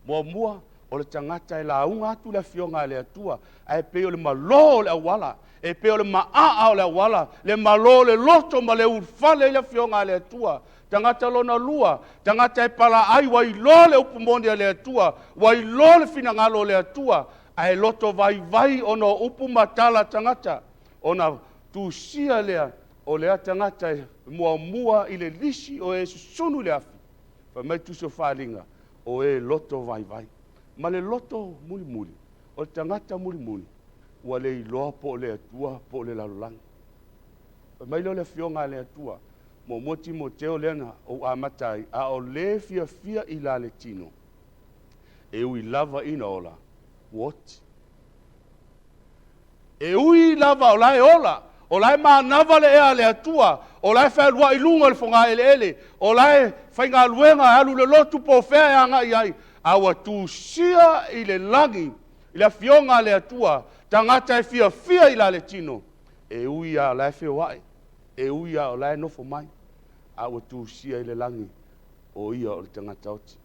Muamua, o le tagata e lauga atu le Afioga a le Atua, ae pei o le malo o le auala, e pei o le maaa o le auala, le malo o le loto ma le ulufale i le Afioga a le Atua. Tagata lona lua, tagata e palaai ua iloa le upu moni a le Atua, ua iloa le finagalo o le Atua, ae loto vaivai ona o upu ma tala a tagata, ona tusia lea o lea tagata e muamua i le lisi o e susunu i le afi. Fai mai tusi o Faaaliga, o e loto vaivai. Ma le loto mulimuli, o le tagata mulimuli, ua le iloa po o le Atua po o le lalolagi. Fai mai lea o le Afioga a le Atua, muamua Timoteo lea na ou amata ai, a o le fiafia i la le tino, e ui lava ina ola, ua oti. E ui lava o la e ola, o la e manava le ea a le Atua, o la e fealuai i luga o le fogaeleele, o la e faigaluega e alu i le lotu po o fea e agai ai, a ua tusia i le lagi, i le Afioga a le Atua, tagata e fiafia i la le tino, e ui lava o la e feoai, e ui lava o la e nofo mai, a ua tusia i le lagi, o ia o le tagata oti.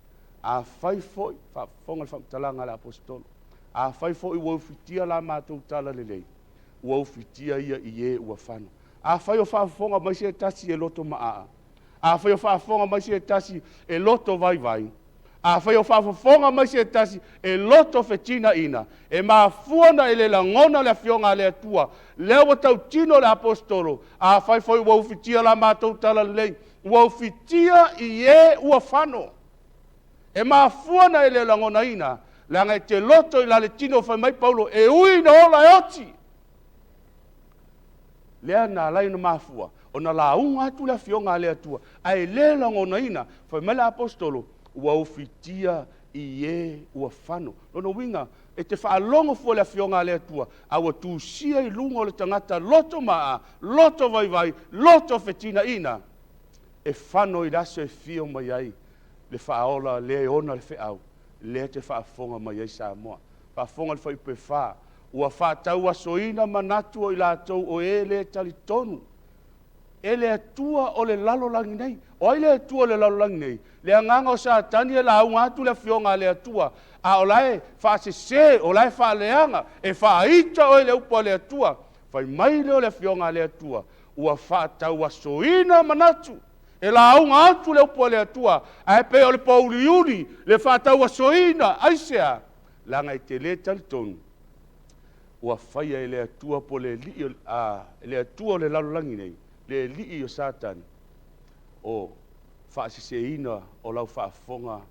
Afai foi, faafofoga le faamatalaga a le Aposetolo, Afai foi ua ufitia la matou talalelei, ua ufitia ia i e ua fano. Afai o faafofoga mai se tasi e loto maaa, afai o faafofoga mai se tasi e loto vaivai, afai o faafofoga mai se tasi e loto fetinaina, e mafua ona e le lagona le Afioga a le Atua, lea ua tautino le Aposetolo, afai foi ua ufitia la matou talalelei, ua ufitia i e ua fano. E mafua ona e le lagonaina, leaga e te loto i la le tino, fai mai Paulo, e ui ina ola e oti. Lea na alai ona mafua, ona lauga atu le afioga a le Atua, ae le lagonaina, fai mai le aposetolo, ua ufitia i e ua fano. Lona uiga, e te faalogo fua i le afioga a le Atua, a ua tusia i luga o le tagata loto maa, loto vaivai, loto fetinaina, e fano i le aso e fio mai ai le Faaola lea e ona le feau, lea te faafofoga mai ai Samoa. Faafofoga le Fuaiupu e 4, Ua faatauasoina manatu o i latou o e le talitonu e le Atua o le lalolagi nei. O ai le Atua o le lalolagi nei? Le agaga o Satani e lauga atu le Afioga a le Atua, a o la e faasese, o la e faaleaga, e faaita oe i le upu a le Atua. Fai mai lea o le Afioga a le Atua, ua faatauasoina manatu. E lauga atu le upu a le Atua, ae pei o le pōuliuli, le faatauasoina. Aisea? Leaga e te le talitonu ua faia e le Atua po o le alii, a, le Atua o le lalolagi nei, le alii o Satani, o faaseseina o lau faafofoga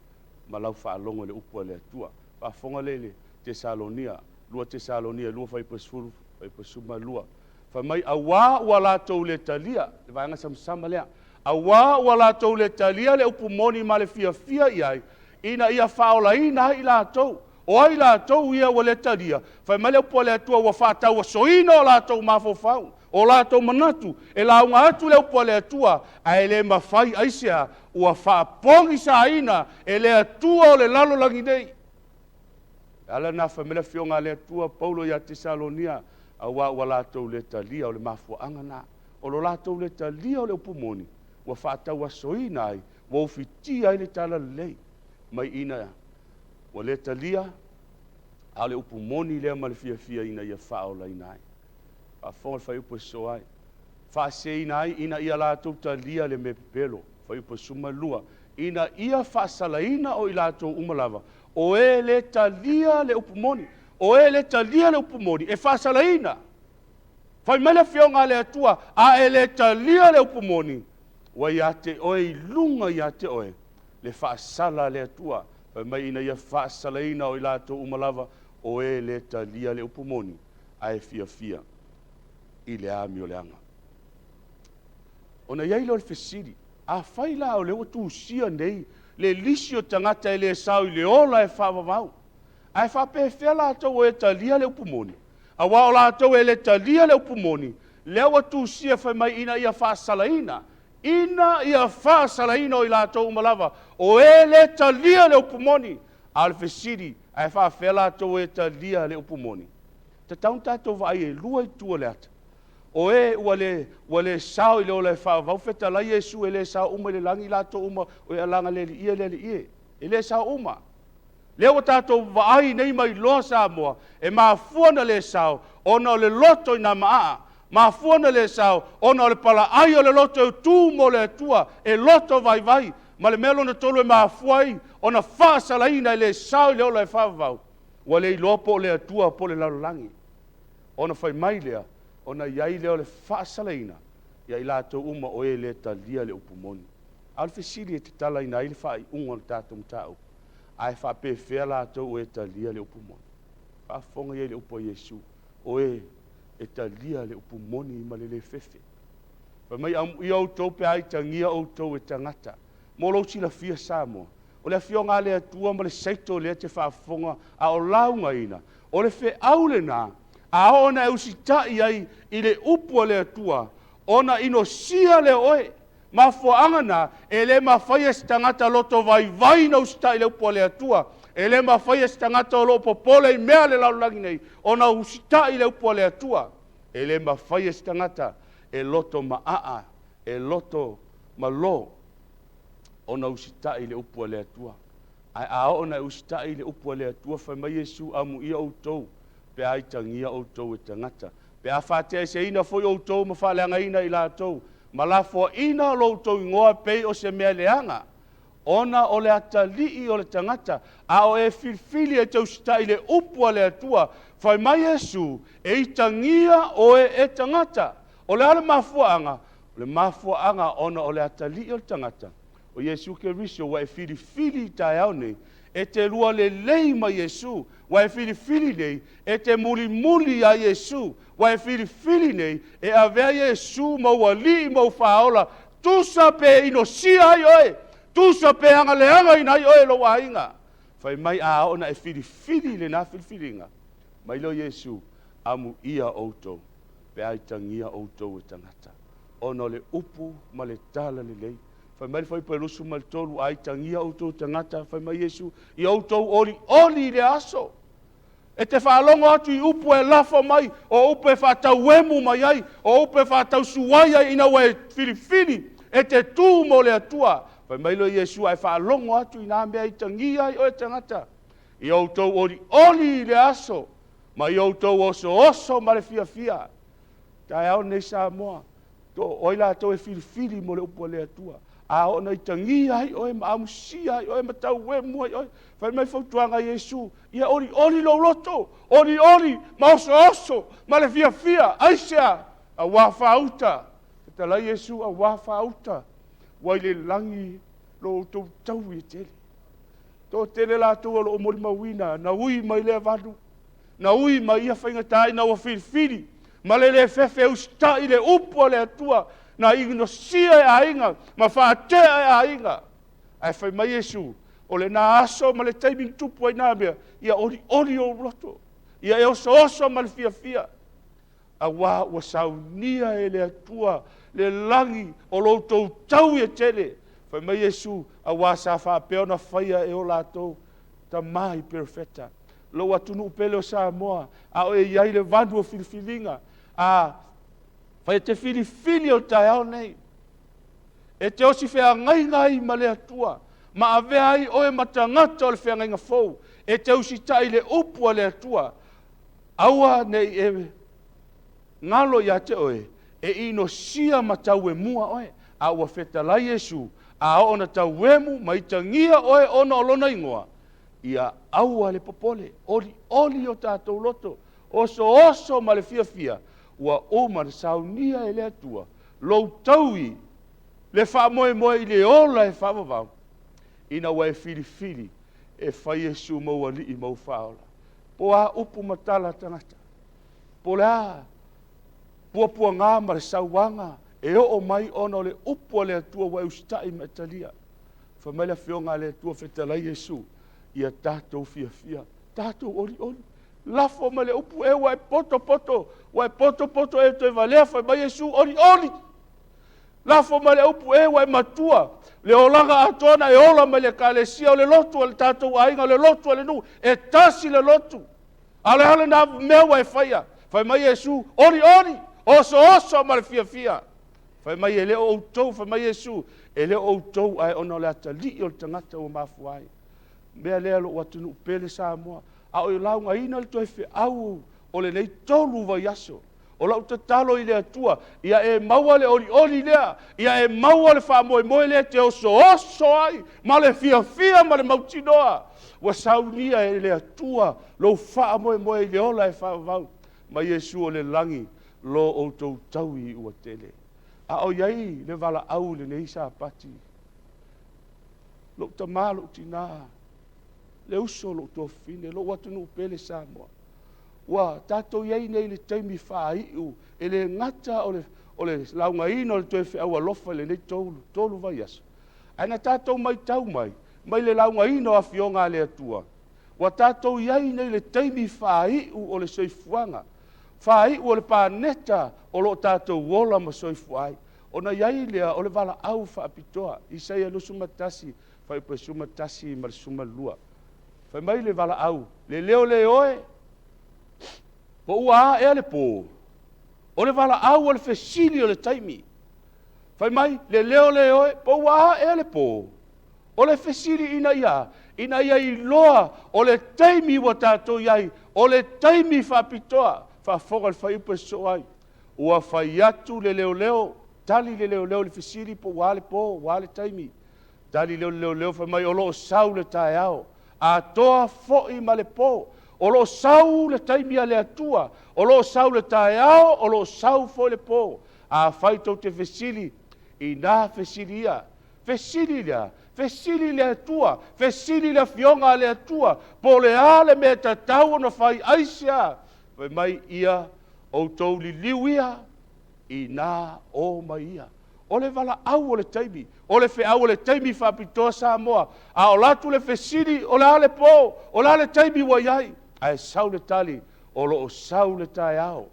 ma lau faalogo i le upu a le Atua. Faafofoga lea i le Tesalonia, 2 Tesalonia 2 fuaiupu 10, fuaiupu 12. Fai mai, auā ua latou le talia, le vaega samasama lea, auā ua latou le talia le upu moni ma le fiafia i ai, ina ia faaolaina ai i latou. O ai latou ia ua le talia? Fai mai le upu a le Atua, ua faatauasoina o latou mafaufau, o latou manatu, e lauga atu le upu a le Atua, ae le mafai aisea? Ua faapogisaina e le Atua o le lalolagi nei. Le ala lena fai mai le Afioga a le Atua, Paulo ia Tesalonia, auā ua latou le talia, o le mafuaaga lena, o lo latou le talia o le upu moni, ua faatauasoina ai, ua ufitia ai le talalelei mai ina ua le talia, a o le upu moni lea ma le fiafia ina ia faaolaina ai. Faafofoga le fuaiupu e sosoo ai. Faaseseina ai ina ia latou talia le mea pepelo. Fuaiupu e 12, ina ia faasalaina o i latou uma lava, o e le talia le upu moni, o e le talia le upu moni, e faasalaina. Fai mai le Afioga a le Atua, a e le talia le upu moni, ua ia te oe i luga ia te oe le faasala a le Atua. Fai mai ina ia faasalaina o i latou uma lava, o e le talia le upu moni, ae fiafia i le amioleaga. Ona i ai lea o le fesili, Afai la o lea ua tusia nei le lisi o tagata e le sao i le ola e faavavau. Ae faapefea latou o e talia le upu moni? Aua o latou e le talia le upu moni, lea ua tusia fai mai ina ia faasalaina, ina ia faasalaina o i latou uma lava o e le talia le upu moni. A o le fesili, ae faafefea latou o e talia le upu moni? Tatau ona tatou vaai e lua itu o le ata. O e ua le, ua le sao i le ola e faavavau, fetalai Iesu e le sao uma i le lagi i latou uma o e alaga le Alii e le Alii e. E le sao uma. Lea ua tatou vaai nei ma iloa Samoa, e mafua ona le sao ona o le loto i nā maaa. Mafua ona le sao ona o le palaai o le loto e tu mo le Atua, e loto vaivai. Ma le mea lona tolu e mafua ai ona faasalaina e le sao i le ola e faavavau, ua le iloa po o le Atua po o le lalolagi. Ona fai mai lea, ona i ai lea o le faasalaina ia i latou uma o e le talia le upu moni. A o le fesili e tatalaina ai le faaiuga o le tatou mataupu, ae faapefea latou o e talia le upu moni? Faafofoga i ai i le upu a Iesu, o e e talia le upu moni ma le le fefe. Fai mai, amuia outou pe a itagia outou e tagata. Mo lou silafia Samoa, o le Afioga a le Atua ma le Saito lea e te faafofoga a o laugaina, o le feau lena a oo ina e usitai ai i le upu a le Atua, ona inosia lea o oe. Mafuaaga na, e le mafai e se tagata loto vaivai ona usitai i le upu a le Atua. E le mafai e se tagata o lo o popole i mea a le lalolagi nei ona usitai i le upu a le Atua. E le mafai e se tagata e loto maaa, e loto malo ona usitai i le upu a le Atua. Ae a oo ina e usitai i le upu a le Atua, fai mai Iesu, Amuia outou pe a itagia outou e tagata, pe a faateaeseina foi outou ma faaleagaina i latou, ma lafoaina lo outou igoa pei o se mea leaga, ona o le atalii o le tagata, a o e filifili e te usitai i le upu a le Atua. Fai mai Iesu, E itagia oe e tagata. O le a le mafuaaga? O le mafuaaga ona o le atalii o le tagata, o Iesu Keriso, ua e filifili i taeao nei, e te lua lelei ma Iesu, ua e filifili nei, e te mulimuli iā Iesu, ua e filifili nei, e avea Iesu ma ou Alii ma ou Faaola, tusa pe inosia ai oe, tusa pe agaleagaina ai oe e lou aiga. Fai mai a oo ina e filifili i lena filifiliga, mai lea o Iesu, amuia outou, pe a itagia outou e tagata, ona o le upu ma le tala lelei. Fai mai le Fuaiupu 23, A itagia outou tagata, fai mai Iesu, ia outou olioli i lea aso. E te faalogo atu i upu e lafo mai, o upu e faatauemu mai ai, o upu e faatausuai ai ina ua e filifili e te tu mo le Atua. Fai mai lea o Iesu, a e faalogo atu i nā mea e itagia ai oe tagata, ia outou olioli i lea aso, ma ia outou osooso ma le fiafia. Taeao lenei Samoa, to o ai latou e filifili mo le upu a le Atua. A oo ina itagia ai oe ma amusia ai oe ma tauemu ai oe, fai mai fautuaga a Iesu, ia olioli lou loto, olioli ma osooso ma le fiafia. Aisea? Auā faauta. Fetalai Iesu, auā faauta. Ua i le lagi lo outou taui e tele. Toatele latou o lo o molimauina, na ui mai lea valu, na ui mai ia faigata ina ua filifili ma le le fefe e usitai le upu a le Atua, na inosia e aiga ma faatea e aiga. Ae fai mai Iesu, o lena aso ma le taimi na tupu ai nā mea, ia olioli ou loto, ia e osooso ma le fiafia, auā ua saunia e le Atua le lagi o lo outou taui e tele. Fai mai Iesu, auā sa faapea ona faia e o latou tama i perofeta. Lou atunuu pele o Samoa, a o e i ai le vanu o filifiliga, a fai e te filifili o le taeao nei, e te osi feagaiga ai ma le Atua, ma avea ai oe ma tagata o le feagaiga fou, e te usitai i le upu a le Atua, aua ne i e galo ia te oe, e inosia ma tauemua oe, a ua fetalai Iesu, a oo ina tauemu ma itagia oe ona o lona igoa, ia aua le popole, olioli o tatou loto, osooso ma le fiafia, ua uma ona saunia e le Atua lou taui le faamoemoe i le ola e faavavau, ina ua e filifili e fai Iesu ma ou Alii ma ou Faaola. Po o a upu ma tala a tagata, po o le a puapuaga ma le sauaga e oo mai ona o le upu a le Atua ua e usitai ma e talia. Fai mai le Afioga a le Atua fetalai Iesu, ia tatou fiafia, tatou olioli. Lafo mai le upu e ua e poto poto, ua e poto poto e toe valea, fai mai Iesu, olioli. Lafo mai le upu e ua e matua, le olaga atoa na e ola mai le ekalesia, o le lotu a le tatou aiga, o le lotu a le nuu, e tasi le lotu. A o le a lena mea ua e faia? Fai mai Iesu, olioli, osooso ma le fiafia. Fai mai e le o outou, fai mai Iesu, e le o outou ae ona o le atalii o le tagata ua mafua ai. Mea lea lou atunuu pele Samoa, a o laugaina le toe feau o lenei 3 vaiaso. O lau tatalo i le Atua, ia e maua le olioli lea, ia e maua le faamoemoe lea e te osooso ai ma le fiafia ma le mautinoa. Ua saunia e le Atua lou faamoemoe i le ola e faavavau mai Iesu o le lagi, lo outou taui ua tele. A o i ai le valaau i lenei Sapati, lou tama, lou tinā, le uso, lou tuafafine, lou atunuu pele Samoa, Ua tatou i ai nei i le taimi faaiu, e le gata o le, o le laugaina o le toe feau alofa i lenei 3 vaiaso, ae na tatou matau mai, mai le laugaina o Afioga a le Atua, ua tatou i ai nei i le taimi faaiu o le soifuaga, faaiu o le paneta o lo o tatou ola ma soifua ai. Ona i ai lea o le valaau faapitoa, Isaia 21, fuaiupu e 11 ma le 12. Fai mai le valaau, le leo le oe, po ua a ea le pō? O le valaau o le fesili o le taimi. Fai mai, le leo le oe, po ua a ea le pō? O le fesili ina ia, ina ia iloa o le taimi ua tatou i ai, o le taimi faapitoa. Faafofoga le fuaiupu e sosoo ai. Ua fai atu le leoleo, tali le leoleo i le fesili po ua a le pō, ua a le taimi. Tali lea o le leoleo fai mai, o lo o sau le taeao, atoa foi ma le po. O lo o sau le taimi a le Atua, o lo o sau le taeao, o lo o sau foi le po. Afai tou te fesili, inā fesili ia. Fesili lea, fesili le Atua, fesili le Afioga a le Atua, po o le a le mea e tatau ona fai, aisea? Fai mai ia, outou liliu ia, inā o mai ia. O le valaau o le taimi, o le feau o le taimi faapitoa Samoa. A o atu le fesili, o le a le po, o le a le taimi ua i ai? Ae sau le tali, o lo o sau le taeao,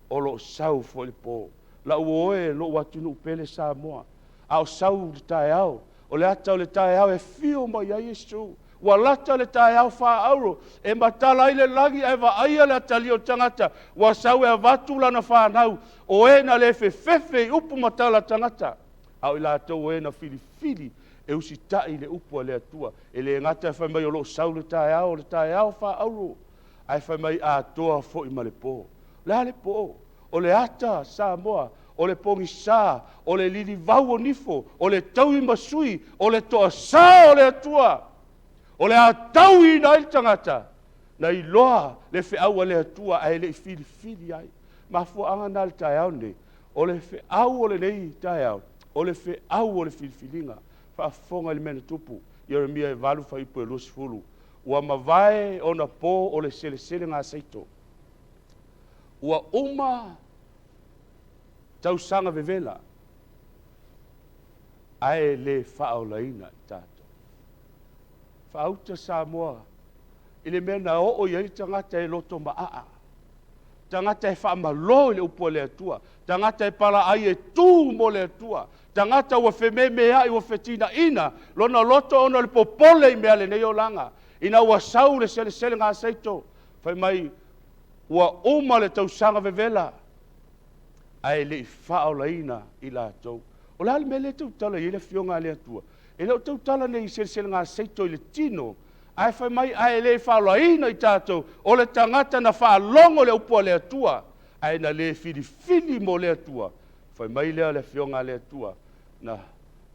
o lo o sau foi le po. Lau oe, lou atunuu pele Samoa, a o sau le taeao, o le ata o le taeao e afio mai ai Iesu. Ua lata le taeao faaauro e matala ai le lagi ae vaaia le atalia o le tagata ua sau e avatu lana fanau, o e na le fefefe i upu ma tala a tagata, a o i latou o e na filifili e usitai i le upu a le Atua. E le gata e fai mai o lo o sau le taeao, o le taeao faaauro, ae fai mai atoa foi ma le po. O le a le po? O le ata Samoa, o le pogisa, o le lilivau o nifo, o le taui ma sui, o le toasā o le Atua, o le a tauiina ai le tagata, na iloa le feau a le Atua ae le i filifili ai. Mafuaaga na le taeao nei, o le feau o lenei taeao, o le feau o le filifiliga. Faafofoga i le mea na tupu, Ieremia e 8 fuaiupu e 20, ua mavae ona po o le selesele gaseito. Ua uma tausaga vevela ae le faaolaina i tatou. Faauta Samoa i le mea na oo i ai le tagata e loto maaa, tagata e faamalo i le upu a le Atua, tagata e palaai e tu mo le Atua, tagata ua fememeai ua fetinaina lona loto ona o le popole i mea lenei olaga. Ina ua sau le selesele gaseito, fai mai ua uma le tausaga vevela ae le i faaolaina i latou. O le a le mea lea e tautala i ai le Afioga a le Atua? E le o tautala nei i selesele gaseito i le tino, ae fai mai ae le faaolaina i tatou, o le tagata na faalogo le upu a le Atua, ae na le filifili mo le Atua. Fai mai lea le Afioga a le Atua, na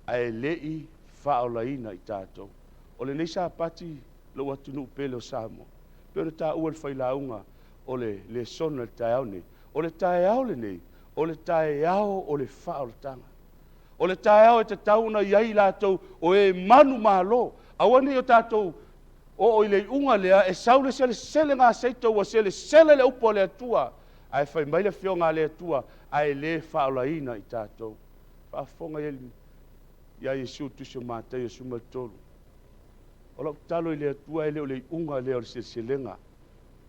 ae le i faaolaina i tatou. O lenei Sapati, lou atunuu pele o Samoa, pei ona taua e le failauga o le lesona i le taeao nei, o le taeao lenei, o le taeao o le faaolataga. O le taeao e tatau ona i ai i latou o e manumalo. Aua ne i o tatou oo i le iuga lea e sau le selesele gaseito ua selesele le upu a le Atua, ae fai mai le Afioga a le Atua, ae le faaolaina i tatou. Faafofoga i ai. Iā Iesu Tusi o Mataio 13. O lau tatalo i le Atua e le o le iuga lea o le seleselega,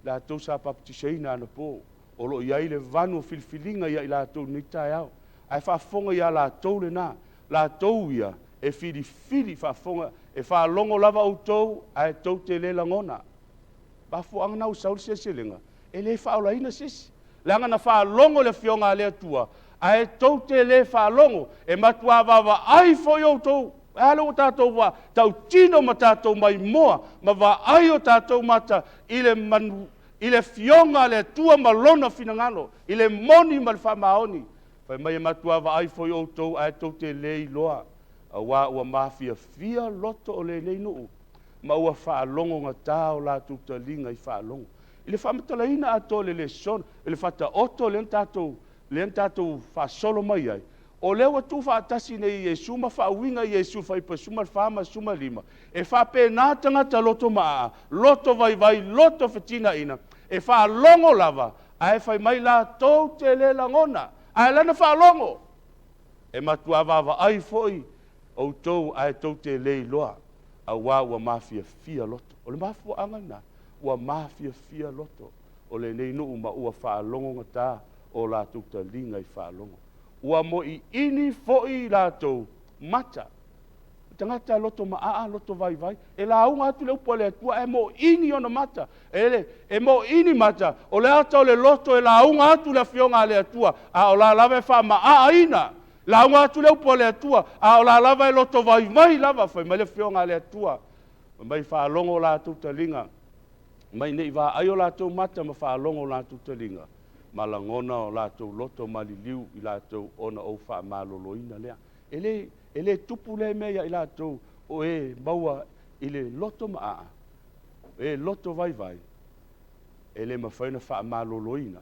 latou sa papatisaina anapo, o lo o i ai le vanu o filifiliga ia i latou i lenei taeao. Ae faafofoga ia latou lena, latou ia e filifili faafofoga, e faalogo lava outou ae tou te le lagona. Mafuaaga na ua sau le seleselega, e le faaolaina se isi. Leaga na faalogo le Afioga a le Atua, ae tou te le faalogo, e matuā vaavaai foi outou. Ae a lea ua tatou va tautino ma tatou maimoa ma vaai o tatou mata i le manu, i le Afioga a le Atua ma Lona finagalo, i le moni ma le faamaoni. Fai mai e matuā vaai foi outou ae tou te le iloa, auā ua mafiafia loto o lenei nuu, ma ua faalogogata o latou taliga i faalogo. I le faamatalaina atoa o le lesona, i le faataoto lea na tatou, lea na tatou faasolo mai ai, o lea ua tuufaatasi nei Iesu ma faauiga i Iesu fuaiupu 14 ma 15, e faapena tagata loto maaa, loto vaivai, loto fetinaina, e faalogo lava, ae fai mai latou te le lagona, ae lana faalogo, e matuā vaavaai foi outou ae tou te le iloa, auā ua mafiafia loto. O le mafuaaga lena, ua mafiafia loto o lenei nuu ma ua faalogogata o latou taliga i faalogo. Ua moiini foi i latou mata. O tagata loto maaa, loto vaivai, e lauga atu le upu a le Atua ae moiini ona mata. E, e moiini mata, o le ata o le loto e lauga atu le Afioga a le Atua, a o la lava e faamaaaina. Lauga atu le upu a le Atua, a o la lava e loto vaivai lava, fai mai le Afioga a le Atua. Fai mai faalogo o latou taliga, mai nei vaai o latou mata ma faalogo o latou taliga, ma lagona o latou loto maliliu i latou ona ou faamaloloina lea. E le, e le tupu lea mea ia i latou o e maua i le loto maaa, e loto vaivai, e le mafai ona faamaloloina.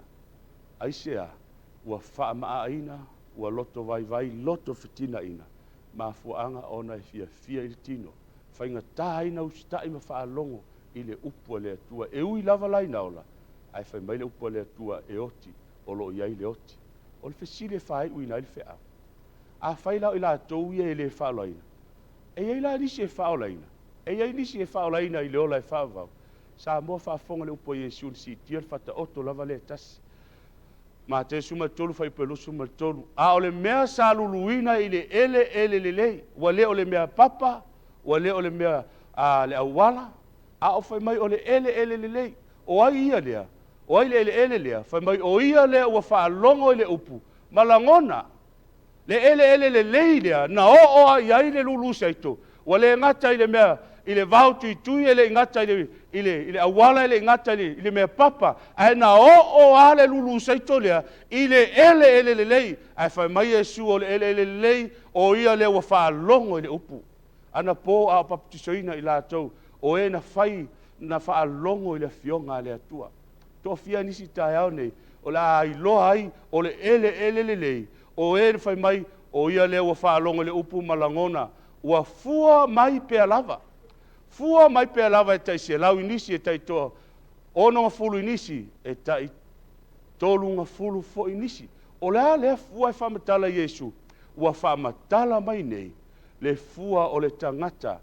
Aisea? Ua faamaaaina, ua loto vaivai, loto fetinaina, mafuaaga ona e fiafia i le tino, faigata ai na usitai ma faalogo i le upu a le Atua. E ui lava la ina ola, ae fai mai le upu a le Atua e oti, o lo o i ai le oti. O le fesili e faaiuina ai le feau, Afai la o i latou ia e le faaolaina, e i ai la nisi e faaolaina? E i ai nisi e faaolaina i le ola e faavavau? Samoa faafofoga le upu a Iesu na siitia le fataoto lava lea e tasi. Mateo 13 fuaiupu 23, A o le mea sa luluina i le eleele lelei, ua le o le mea papa, ua le o le mea a le auala, a o fai mai o le eleele lelei. O ai ia lea? O ai le eleele lea? Fai mai o ia lea ua faalogo i le upu ma lagona Le eleele lelei lea na oo lava i ai le lulu saito, ua le gata i le mea i le vao tuitui, e le i gata i le, i le, i le auala, e le i gata i le, i le mea papa, ae na oo lava le lulu saito lea i le eleele lelei. Ae fai mai Iesu o le eleele lelei, o ia lea ua faalogo i le upu. Anapo a o papatisoina i latou, o e na fai, na faalogo i le Afioga a le Atua. Toafia nisi i taeao nei, o le a iloa ai o le eleele lelei, o e na fai mai, o ia lea ua faalogo i le upu ma lagona, ua fua mai pea lava. Fua mai pea lava e tai selau i nisi, e tai toa onogafulu i nisi, e tai tolugafulu foi i nisi. O le a lea fua e faamatala Iesu? Ua faamatala mai nei le fua o le tagata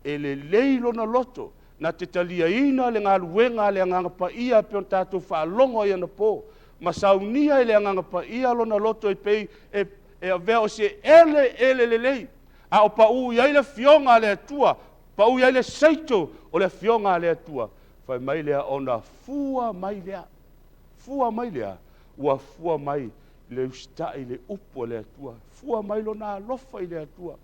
e lelei lona loto, na te taliaina le galuega a le Agaga Paia e pei ona tatou faalogo ai anapo, ma saunia e le Agaga Paia lona loto e pei e, e avea o se eleele lelei, a o paū i ai le Afioga a le Atua, paū i ai le seito o le Afioga a le Atua, fai mai lea ona fua mai lea. Fua mai lea, ua fua mai le usitai i le upu a le Atua, fua mai lona alofa i le Atua,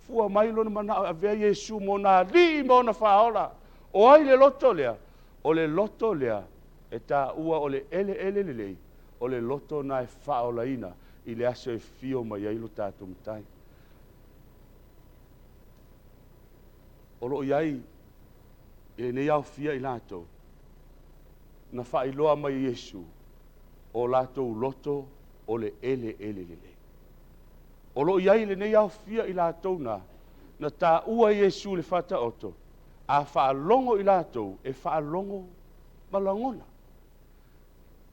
Fua mai lona manao e avea Iesu ma ona alii ma ona faaola. O ai le loto lea? O le loto lea e taua o le eleele lelei, o le loto na e faaolaina i le aso e fio mai ai lo tatou Matai. O lo o i ai i lenei aofia i latou na faailoa mai e Iesu o latou loto o le eleele lelei. O lo o i ai i lenei aofia i latou na na taua Iesu i le Faataoto, a faalogo i latou, e faalogo ma lagona.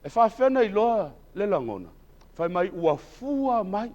E faafefea ona iloa le lagona? Fai mai ua fua mai.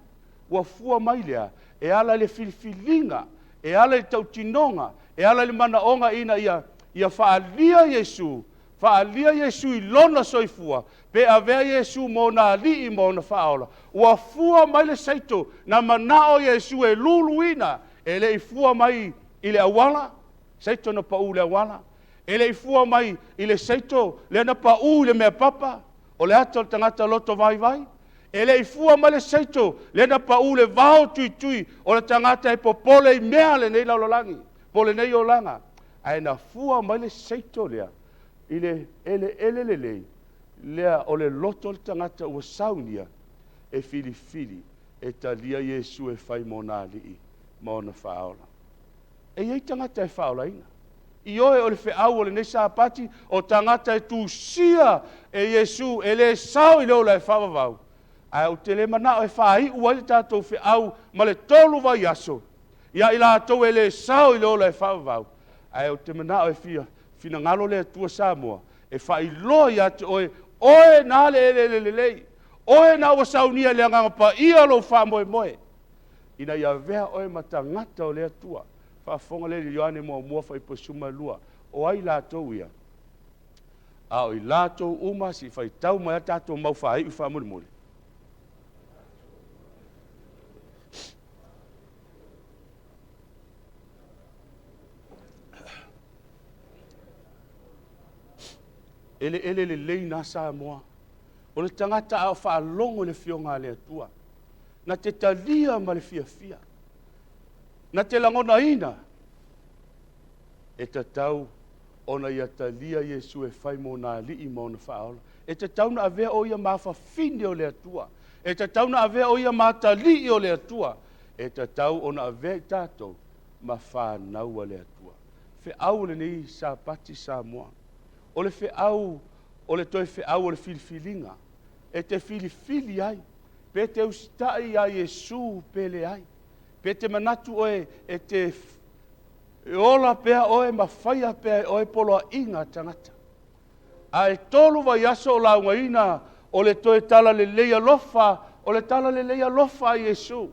Ua fua mai lea e ala i le filifiliga, e ala i le tautinoga, e ala i le manaoga ina ia ia faaalia Iesu, faaalia Iesu i lona soifua, pe avea Iesu ma ona alii ma ona faaola. Ua fua mai le saito na manao Iesu e luluina, e le i fua mai i le auala, saito na pau i le auala, e le i fua mai i le saito lea na pau i le mea papa, o le ata o le tagata loto vaivai, E le i fua mai le saito lea na pau le vao tuitui o le tagata e popole i mea a lenei lalolagi po o lenei olaga, ae na fua mai le saito lea i le eleele lelei lea o le loto o le tagata ua saunia e filifili e talia Iesu e fai ma ona alii ma ona faaola. E i ai tagata e faaolaina. Ioe, o le feau o lenei Sapati, o tagata e tusia e Iesu e le sao i le ola e faavavau, ae ou te le manao e faaiu ai le tatou feau ma le tolu vaiaso ia i latou e le sao i le ola e faavavau, ae ou te manao e fia finagalo le Atua Samoa e faailoa ia te oe, oe na le eleele lelei, oe na ua saunia i le Agaga Paia lou faamoemoe, ina ia avea oe ma tagata o le Atua. Faafofoga lea i le Ioane muamua fuaiupu 12, o ai latou ia? A o i latou uma se i faitau mai a tatou mau faaiu faamolemole. Eleele lelei na Samoa. O le tagata a o faalogo i le Afioga a le Atua, na te talia ma le fiafia. Na te lagonaina e tatau ona ia talia Iesu e fai ma ona alii ma ona faaola. E tatau ona avea o ia ma afafine o le Atua. E tatau ona avea o ia ma atalii o le Atua. E tatau ona avea i tatou ma fanau a le Atua. Feau o lenei Sapati Samoa. O le feau, o le toe feau o le filifiliga. E te filifili ai, pe te usitai iā Iesu pe leai. Pe te manatu oe e te e ola pea oe ma faia pea e oe poloaiga a tagata. A e tolu vaiaso o laugaina o le toe talalelei alofa, o le talalelei alofa a Iesu.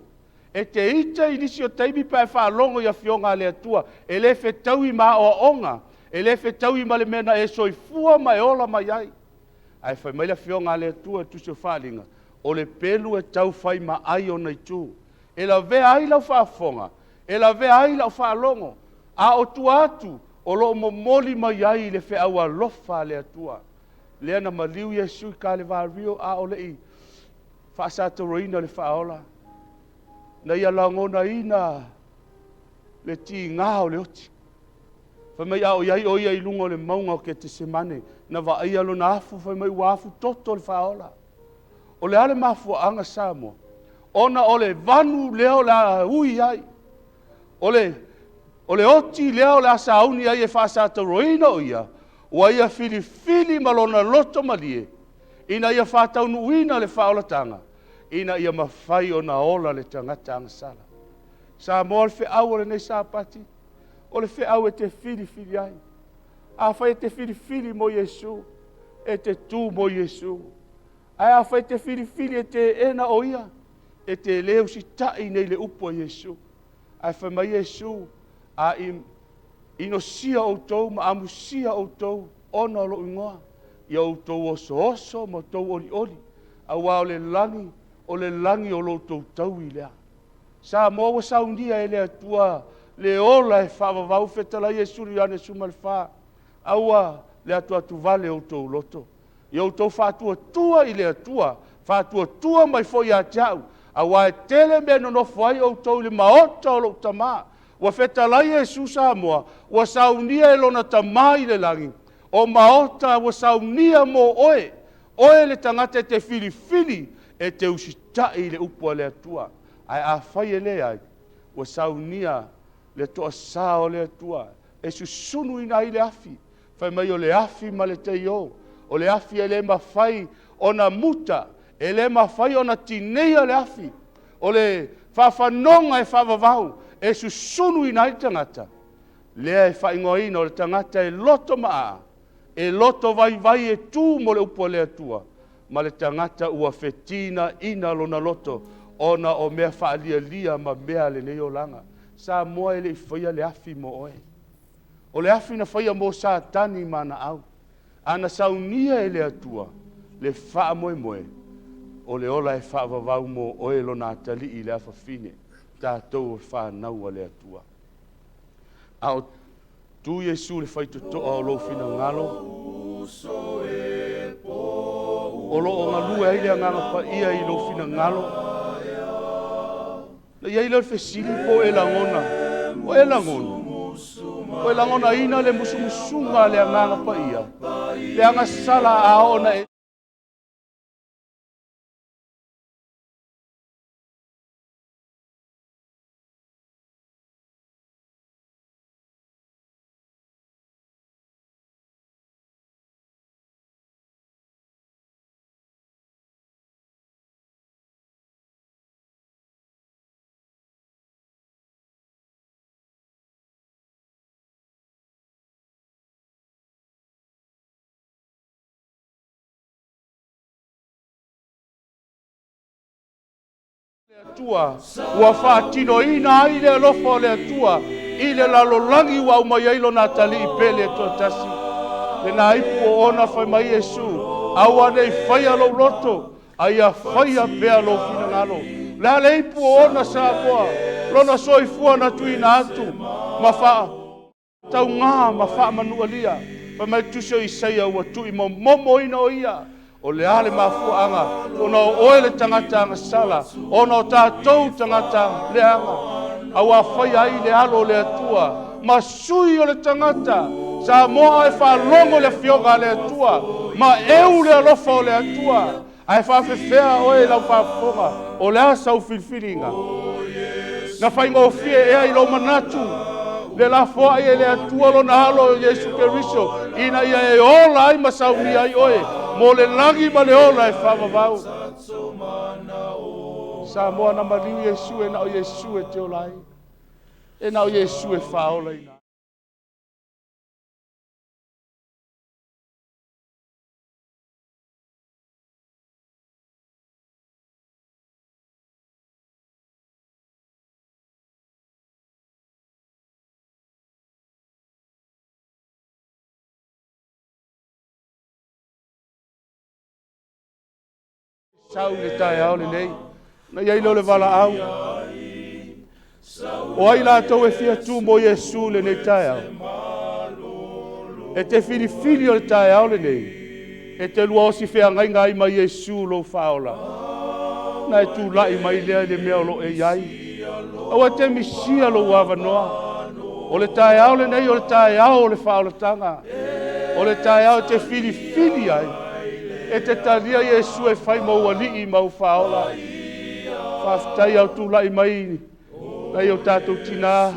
E te ita i nisi o taimi pe a e faalogo i Afioga a le Atua, e le fetaui ma aoaoga, e le fetaui ma le mea na e soifua ma e ola mai ai. Ae fai mai le Afioga a le Atua i le Tusi o Faaaliga, o le pelu e tau fai ma ai ona itu, e lavea ai lau faafofoga, e lavea ai lau faalogo, a o tua atu o lo o momoli mai ai le feau alofa a le Atua. Lea na maliu Iesu i Kalevario a o le i faasatoroina le faaola, na ia lagonaina le tiga o le oti. Fai mai a o i ai o ia i luga o le mauga o Ketesemane, na vaaia lona afu, fai mai ua afu toto le faaola. O le a le mafuaaga Samoa? Ona o le vanu lea o le a ui ai, o le, o le oti lea o le a sauni ai e faasatauroina o ia, ua ia filifili ma lona loto malie, ina ia faataunuuina le faaolataga, ina ia mafai ona ola le tagata agasala. Samoa o le feau o lenei Sapati, o le feau e te filifili ai. Afai e te filifili mo Iesu, e te tu mo Iesu. Ae afai e te filifili e teena o ia, e te le usitai nei le upu a Iesu. Ae fai mai Iesu, a inosia outou ma amusia outou ona o lou igoa, ia outou osooso ma outou olioli, auā o le lagi, o le lagi o lo outou taui lea. Samoa ua saunia e le Atua le ola e faavavau fetalai Iesu Ioane 14. Aua le atuatuvale o outou loto. Ia outou faatuatua i le Atua, faatuatua mai foi ia te au, auā e tele mea e nonofo ai outou i le maota o lou Tama. Ua fetalai Iesu Samoa, ua saunia e lona Tama i le lagi, o maota ua saunia mo oe, oe le tagata e te filifili e te usitai i le upu a le Atua. Ae afai e leai, ua saunia le toasā o le Atua e susunuina ai le afi, fai mai o le afi ma le teio, o le afi e le mafai ona muta, e le mafai ona tineia le afi, o le faafanoga e faavavau e susunuina ai le tagata, lea e faaigoaina o le tagata e loto maa, e loto vaivai e tu mo le upu a le Atua, ma le tagata ua fetinaina lona loto. ona o mea faalialia ma mea a lenei olaga. Samoa e le i faia le afi mo oe. O le afi na faia mo Satani ma ana au. A na saunia e le Atua le faamoemoe, o le ola e faavavau mo oe lona atalii i le afafine, tatou o fanau a le Atua. A o tu Iesu le faitotoa o lou finagalo, o lo o galue ai le Agaga Paia i lou finagalo, Na i ai lea o le fesili po o e lagona, o e lagona, o e lagonaina le musumusuga a le Agaga Paia, le agasala a oo na e Atua, ua faatinoina ai le alofa o le Atua i le lalolagi ua aumai ai lona atalii pele e toatasi. Lena ipu o ona fai mai Iesu, aua ne i faia lou loto, a ia faia pea lou finagalo. Le a le ipu o ona Samoa, lona soifua na tuuina atu ma faa taugā ma faamanualia. Fai mai tusi o Isaia ua tuuimomomoina o ia. O le a le mafuaaga ona o oe le tagata agasala, ona o tatou tagata leaga, a ua faia ai le alo o le Atua ma sui o le tagata Samoa e faalogo le afioga a le Atua ma eu le alofa o le Atua. Ae faafefea oe i lau faafofoga, o le a sau filifiliga? Na faigofie ea i lou manatu le lafoai e le Atua lona alo o Iesu Keriso ina ia e ola ai ma saunia ai oe mo le lagi ma le ola e faavavau? Samoa na maliu Iesu e na o Iesu e te ola ai, e na o Iesu e faaolaina ai. Sau le taeao lenei, na i ai lea o le valaau. O ai latou e fia tu mo Iesu lenei taeao? E te filifili o le taeao lenei, e te lua osi feagaiga ai ma Iesu lou faaola. Na e tulai mai lea i le mea o lo o e i ai. Aua e te misia lou avanoa. O le taeao lenei o le taeao o le faaolataga. O le taeao e te filifili ai. E te talia Iesu e fai ma ou alii ma ou faaola. Faafetai au tulai mai nai o tatou tinā,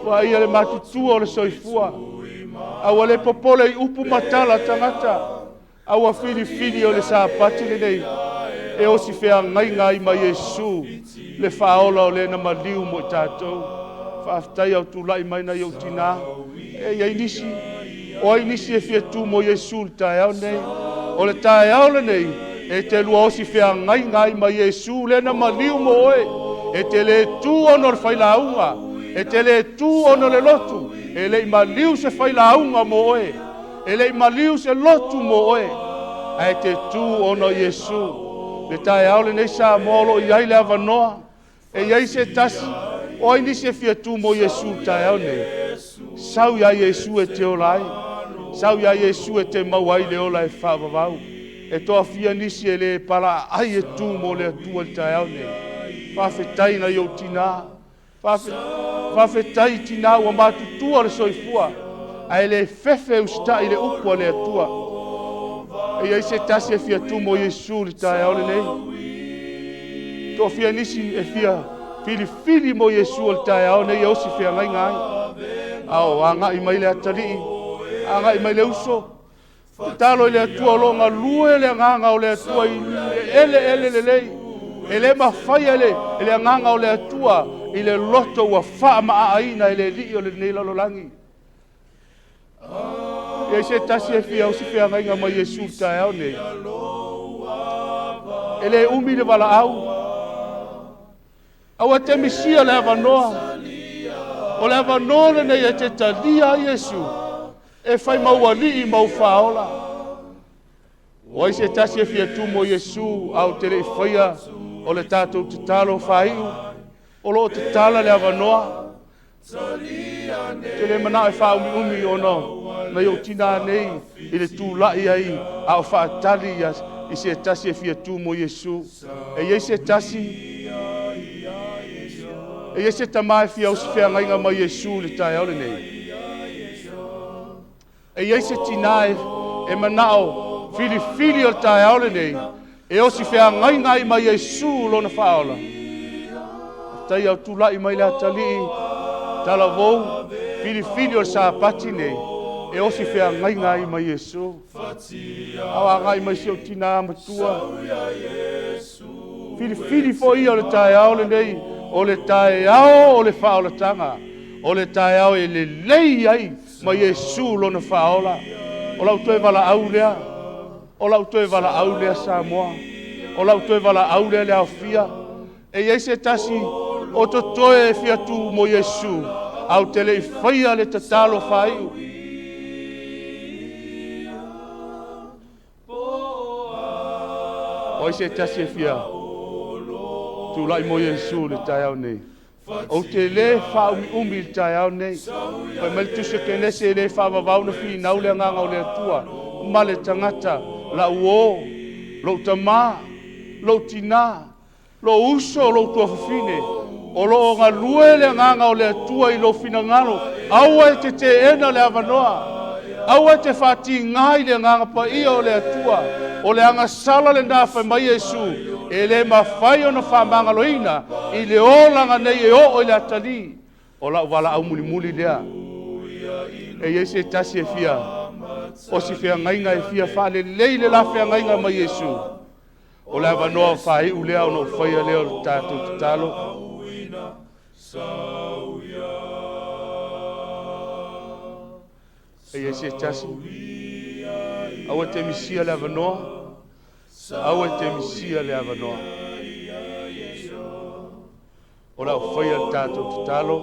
ua ia le matutua o le soifua. A ua le popole i upu ma tala tagata, a ua filifili o le Sapati lenei e osi feagaiga ai ma Iesu le faaola o le na maliu mo i tatou. Faafetai au tulai mai nai ou tinā. E i ai nisi, o ai nisi e fia tu mo Iesu le taeao nei? O le taeao lenei, e te lua osi feagaiga ai ma Iesu lea na maliu mo oe. E te le tu ona o le failauga, e te le tu ona o le lotu, e le i maliu se failauga mo oe, e le i maliu se lotu mo oe, ae te tu ona o Iesu. Le taeao lenei Samoa o lo o i ai le avanoa. E i ai se tasi, o ai nisi e fia tu mo Iesu i le taeao nei? Sau iā Iesu e te ola ai. Sau iā Iesu e te maua ai le ola e faavavau. E toafia nisi e le palaaai e tu mo le Atua i le taeao nei. Faafetai nai ou tinā. Faafetai i tinā ua matutua le soifua, ae le fefe e usitai i le upu a le Atua. E i ai se tasi e fia tu mo Iesu i le taeao lenei? Toafia nisi e fia filifili mo Iesu o le taeao nei e osi feagaiga ai. A o agai mai le atalii, agai mai le uso, tatalo i le Atua o lo o galue le agaga o le Atua i le eleele lelei. E le mafai e le agaga o le Atua i le loto ua faamaaaina e le alii o lenei lalolagi. E i ai se tasi e fia osi feagaiga ma Iesu i le taeao nei. E le umi le valaau. Aua e te misia le avanoa. O le avanoa lenei e te talia ai Iesu e fai mau alii ma ou faaola. O ai se tasi e fia tu mo Iesu a ou te le i faia o le tatou tatalo faaiu, o lo o tatala le avanoa. Ou te le manao e faaumiumi ona nai ou tinā nei i le tulai ai a o faatali i se tasi e fia tu mo Iesu. E i ai se tasi, e i ai se tama e fia osi feagaiga ma Iesu i le taeao lenei. E i ai se tinā e manao filifili o le taeao lenei e osi feagaiga ai ma Iesu lona faaola. Faafetai au tulai mai le atalii talavou filifili o le Sapati nei e osi feagaiga ai ma Iesu. Ao agai mai si ou tinā matua. Filifili foi ia o le taeao lenei, o le taeao o le faaolataga, o le taeao e lelei ai ma Iesu lona faaola. O lau toe valaau lea, o lau toe valaau lea Samoa, o lau toe valaau lea le aofia. E i ai se tasi o totoe e fia tu mo Iesu, a ou te le i faia le tatalo faaiu. O ai se tasi e fia tulai mo Iesu i le taeao nei? Ou te lē faaumiumi i le taeao nei. Fai mai le Tusi a Kenese e le faavavau na finau le Agaga o le Atua ma le tagata, lau uō, lou tamā, lou tinā, lou uso, lou tuafafine, o lo o galue le Agaga o le Atua i lou finagalo, aua e te teena le avanoa, aua e te faatigā i le Agaga Paia o le Atua. O le agasala lenā, fai mai Iesu, e le mafai ona faamagaloina i le olaga nei e oo i le atalii. O lau valaau mulimuli lea. E i ai se tasi e fia osi feagaiga e fia faalelei le la feagaiga ma Iesu. O le avanoa faaiu lea ona ou faia lea o le tatou tatalo. E i ai se tasi, aua e te misia le avanoa, aua e te misia le avanoa. O le a ou faia le tatou tatalo.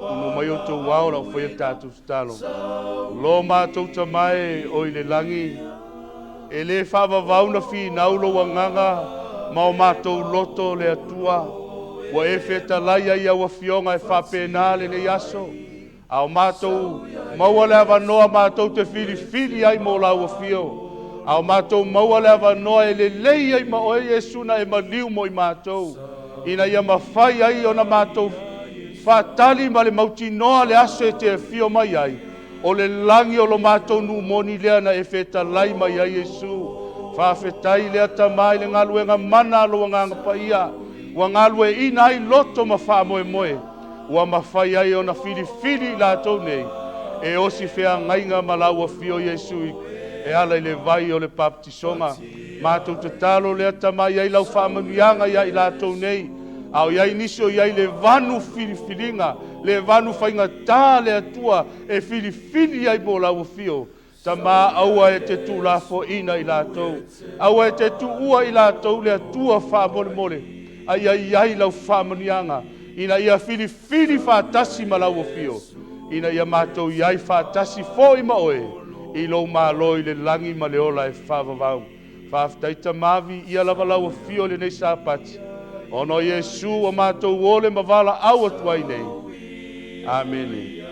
Tumu mai outou ao, o le a ou faia le tatou tatalo. Lo matou Tama e o i le lagi, e lē faavavau na finau lou agaga ma o matou loto le Atua, ua e fetalai ai au afioga e faapena lenei aso, A o matou maua le avanoa matou te filifili ai mo lau afio. A o matou maua le avanoa e lelei ai ma oe Iesu na e maliu mo i matou, ina ia mafai ai ona matou faatali ma le mautinoa le aso e te afio mai ai, o le lagi o lo matou nuu moni lea na e fetalai mai ai Iesu. Faafetai lea Tama i le galuega mana a lou Agaga Paia, ua galueaiina ai loto ma faamoemoe. Ua mafai ai ona filifili i latou nei e osi feagaiga ma lau Afio Iesu e ala i le vai o le papatisoga. Matou tatalo lea Tama i ai lau faamanuiaga ia i latou nei, a o i ai nisi o i ai le vanu filifiliga, le vanu faigatā le Atua e filifili ai mo lau Afio. Tama, aua e te tuulafoaiina i latou, aua e te tuua i latou le Atua faamolemole, a ia i ai lau faamanuiaga, ina ia filifili faatasi ma lau afio, ina ia matou i ai faatasi foi ma oe i lou Malo i le lagi ma le ola e faavavau. Faafetai Tama, viia lava lau afio i lenei Sapati, ona o Iesu ua matou ole ma valaau atu ai nei. Amene.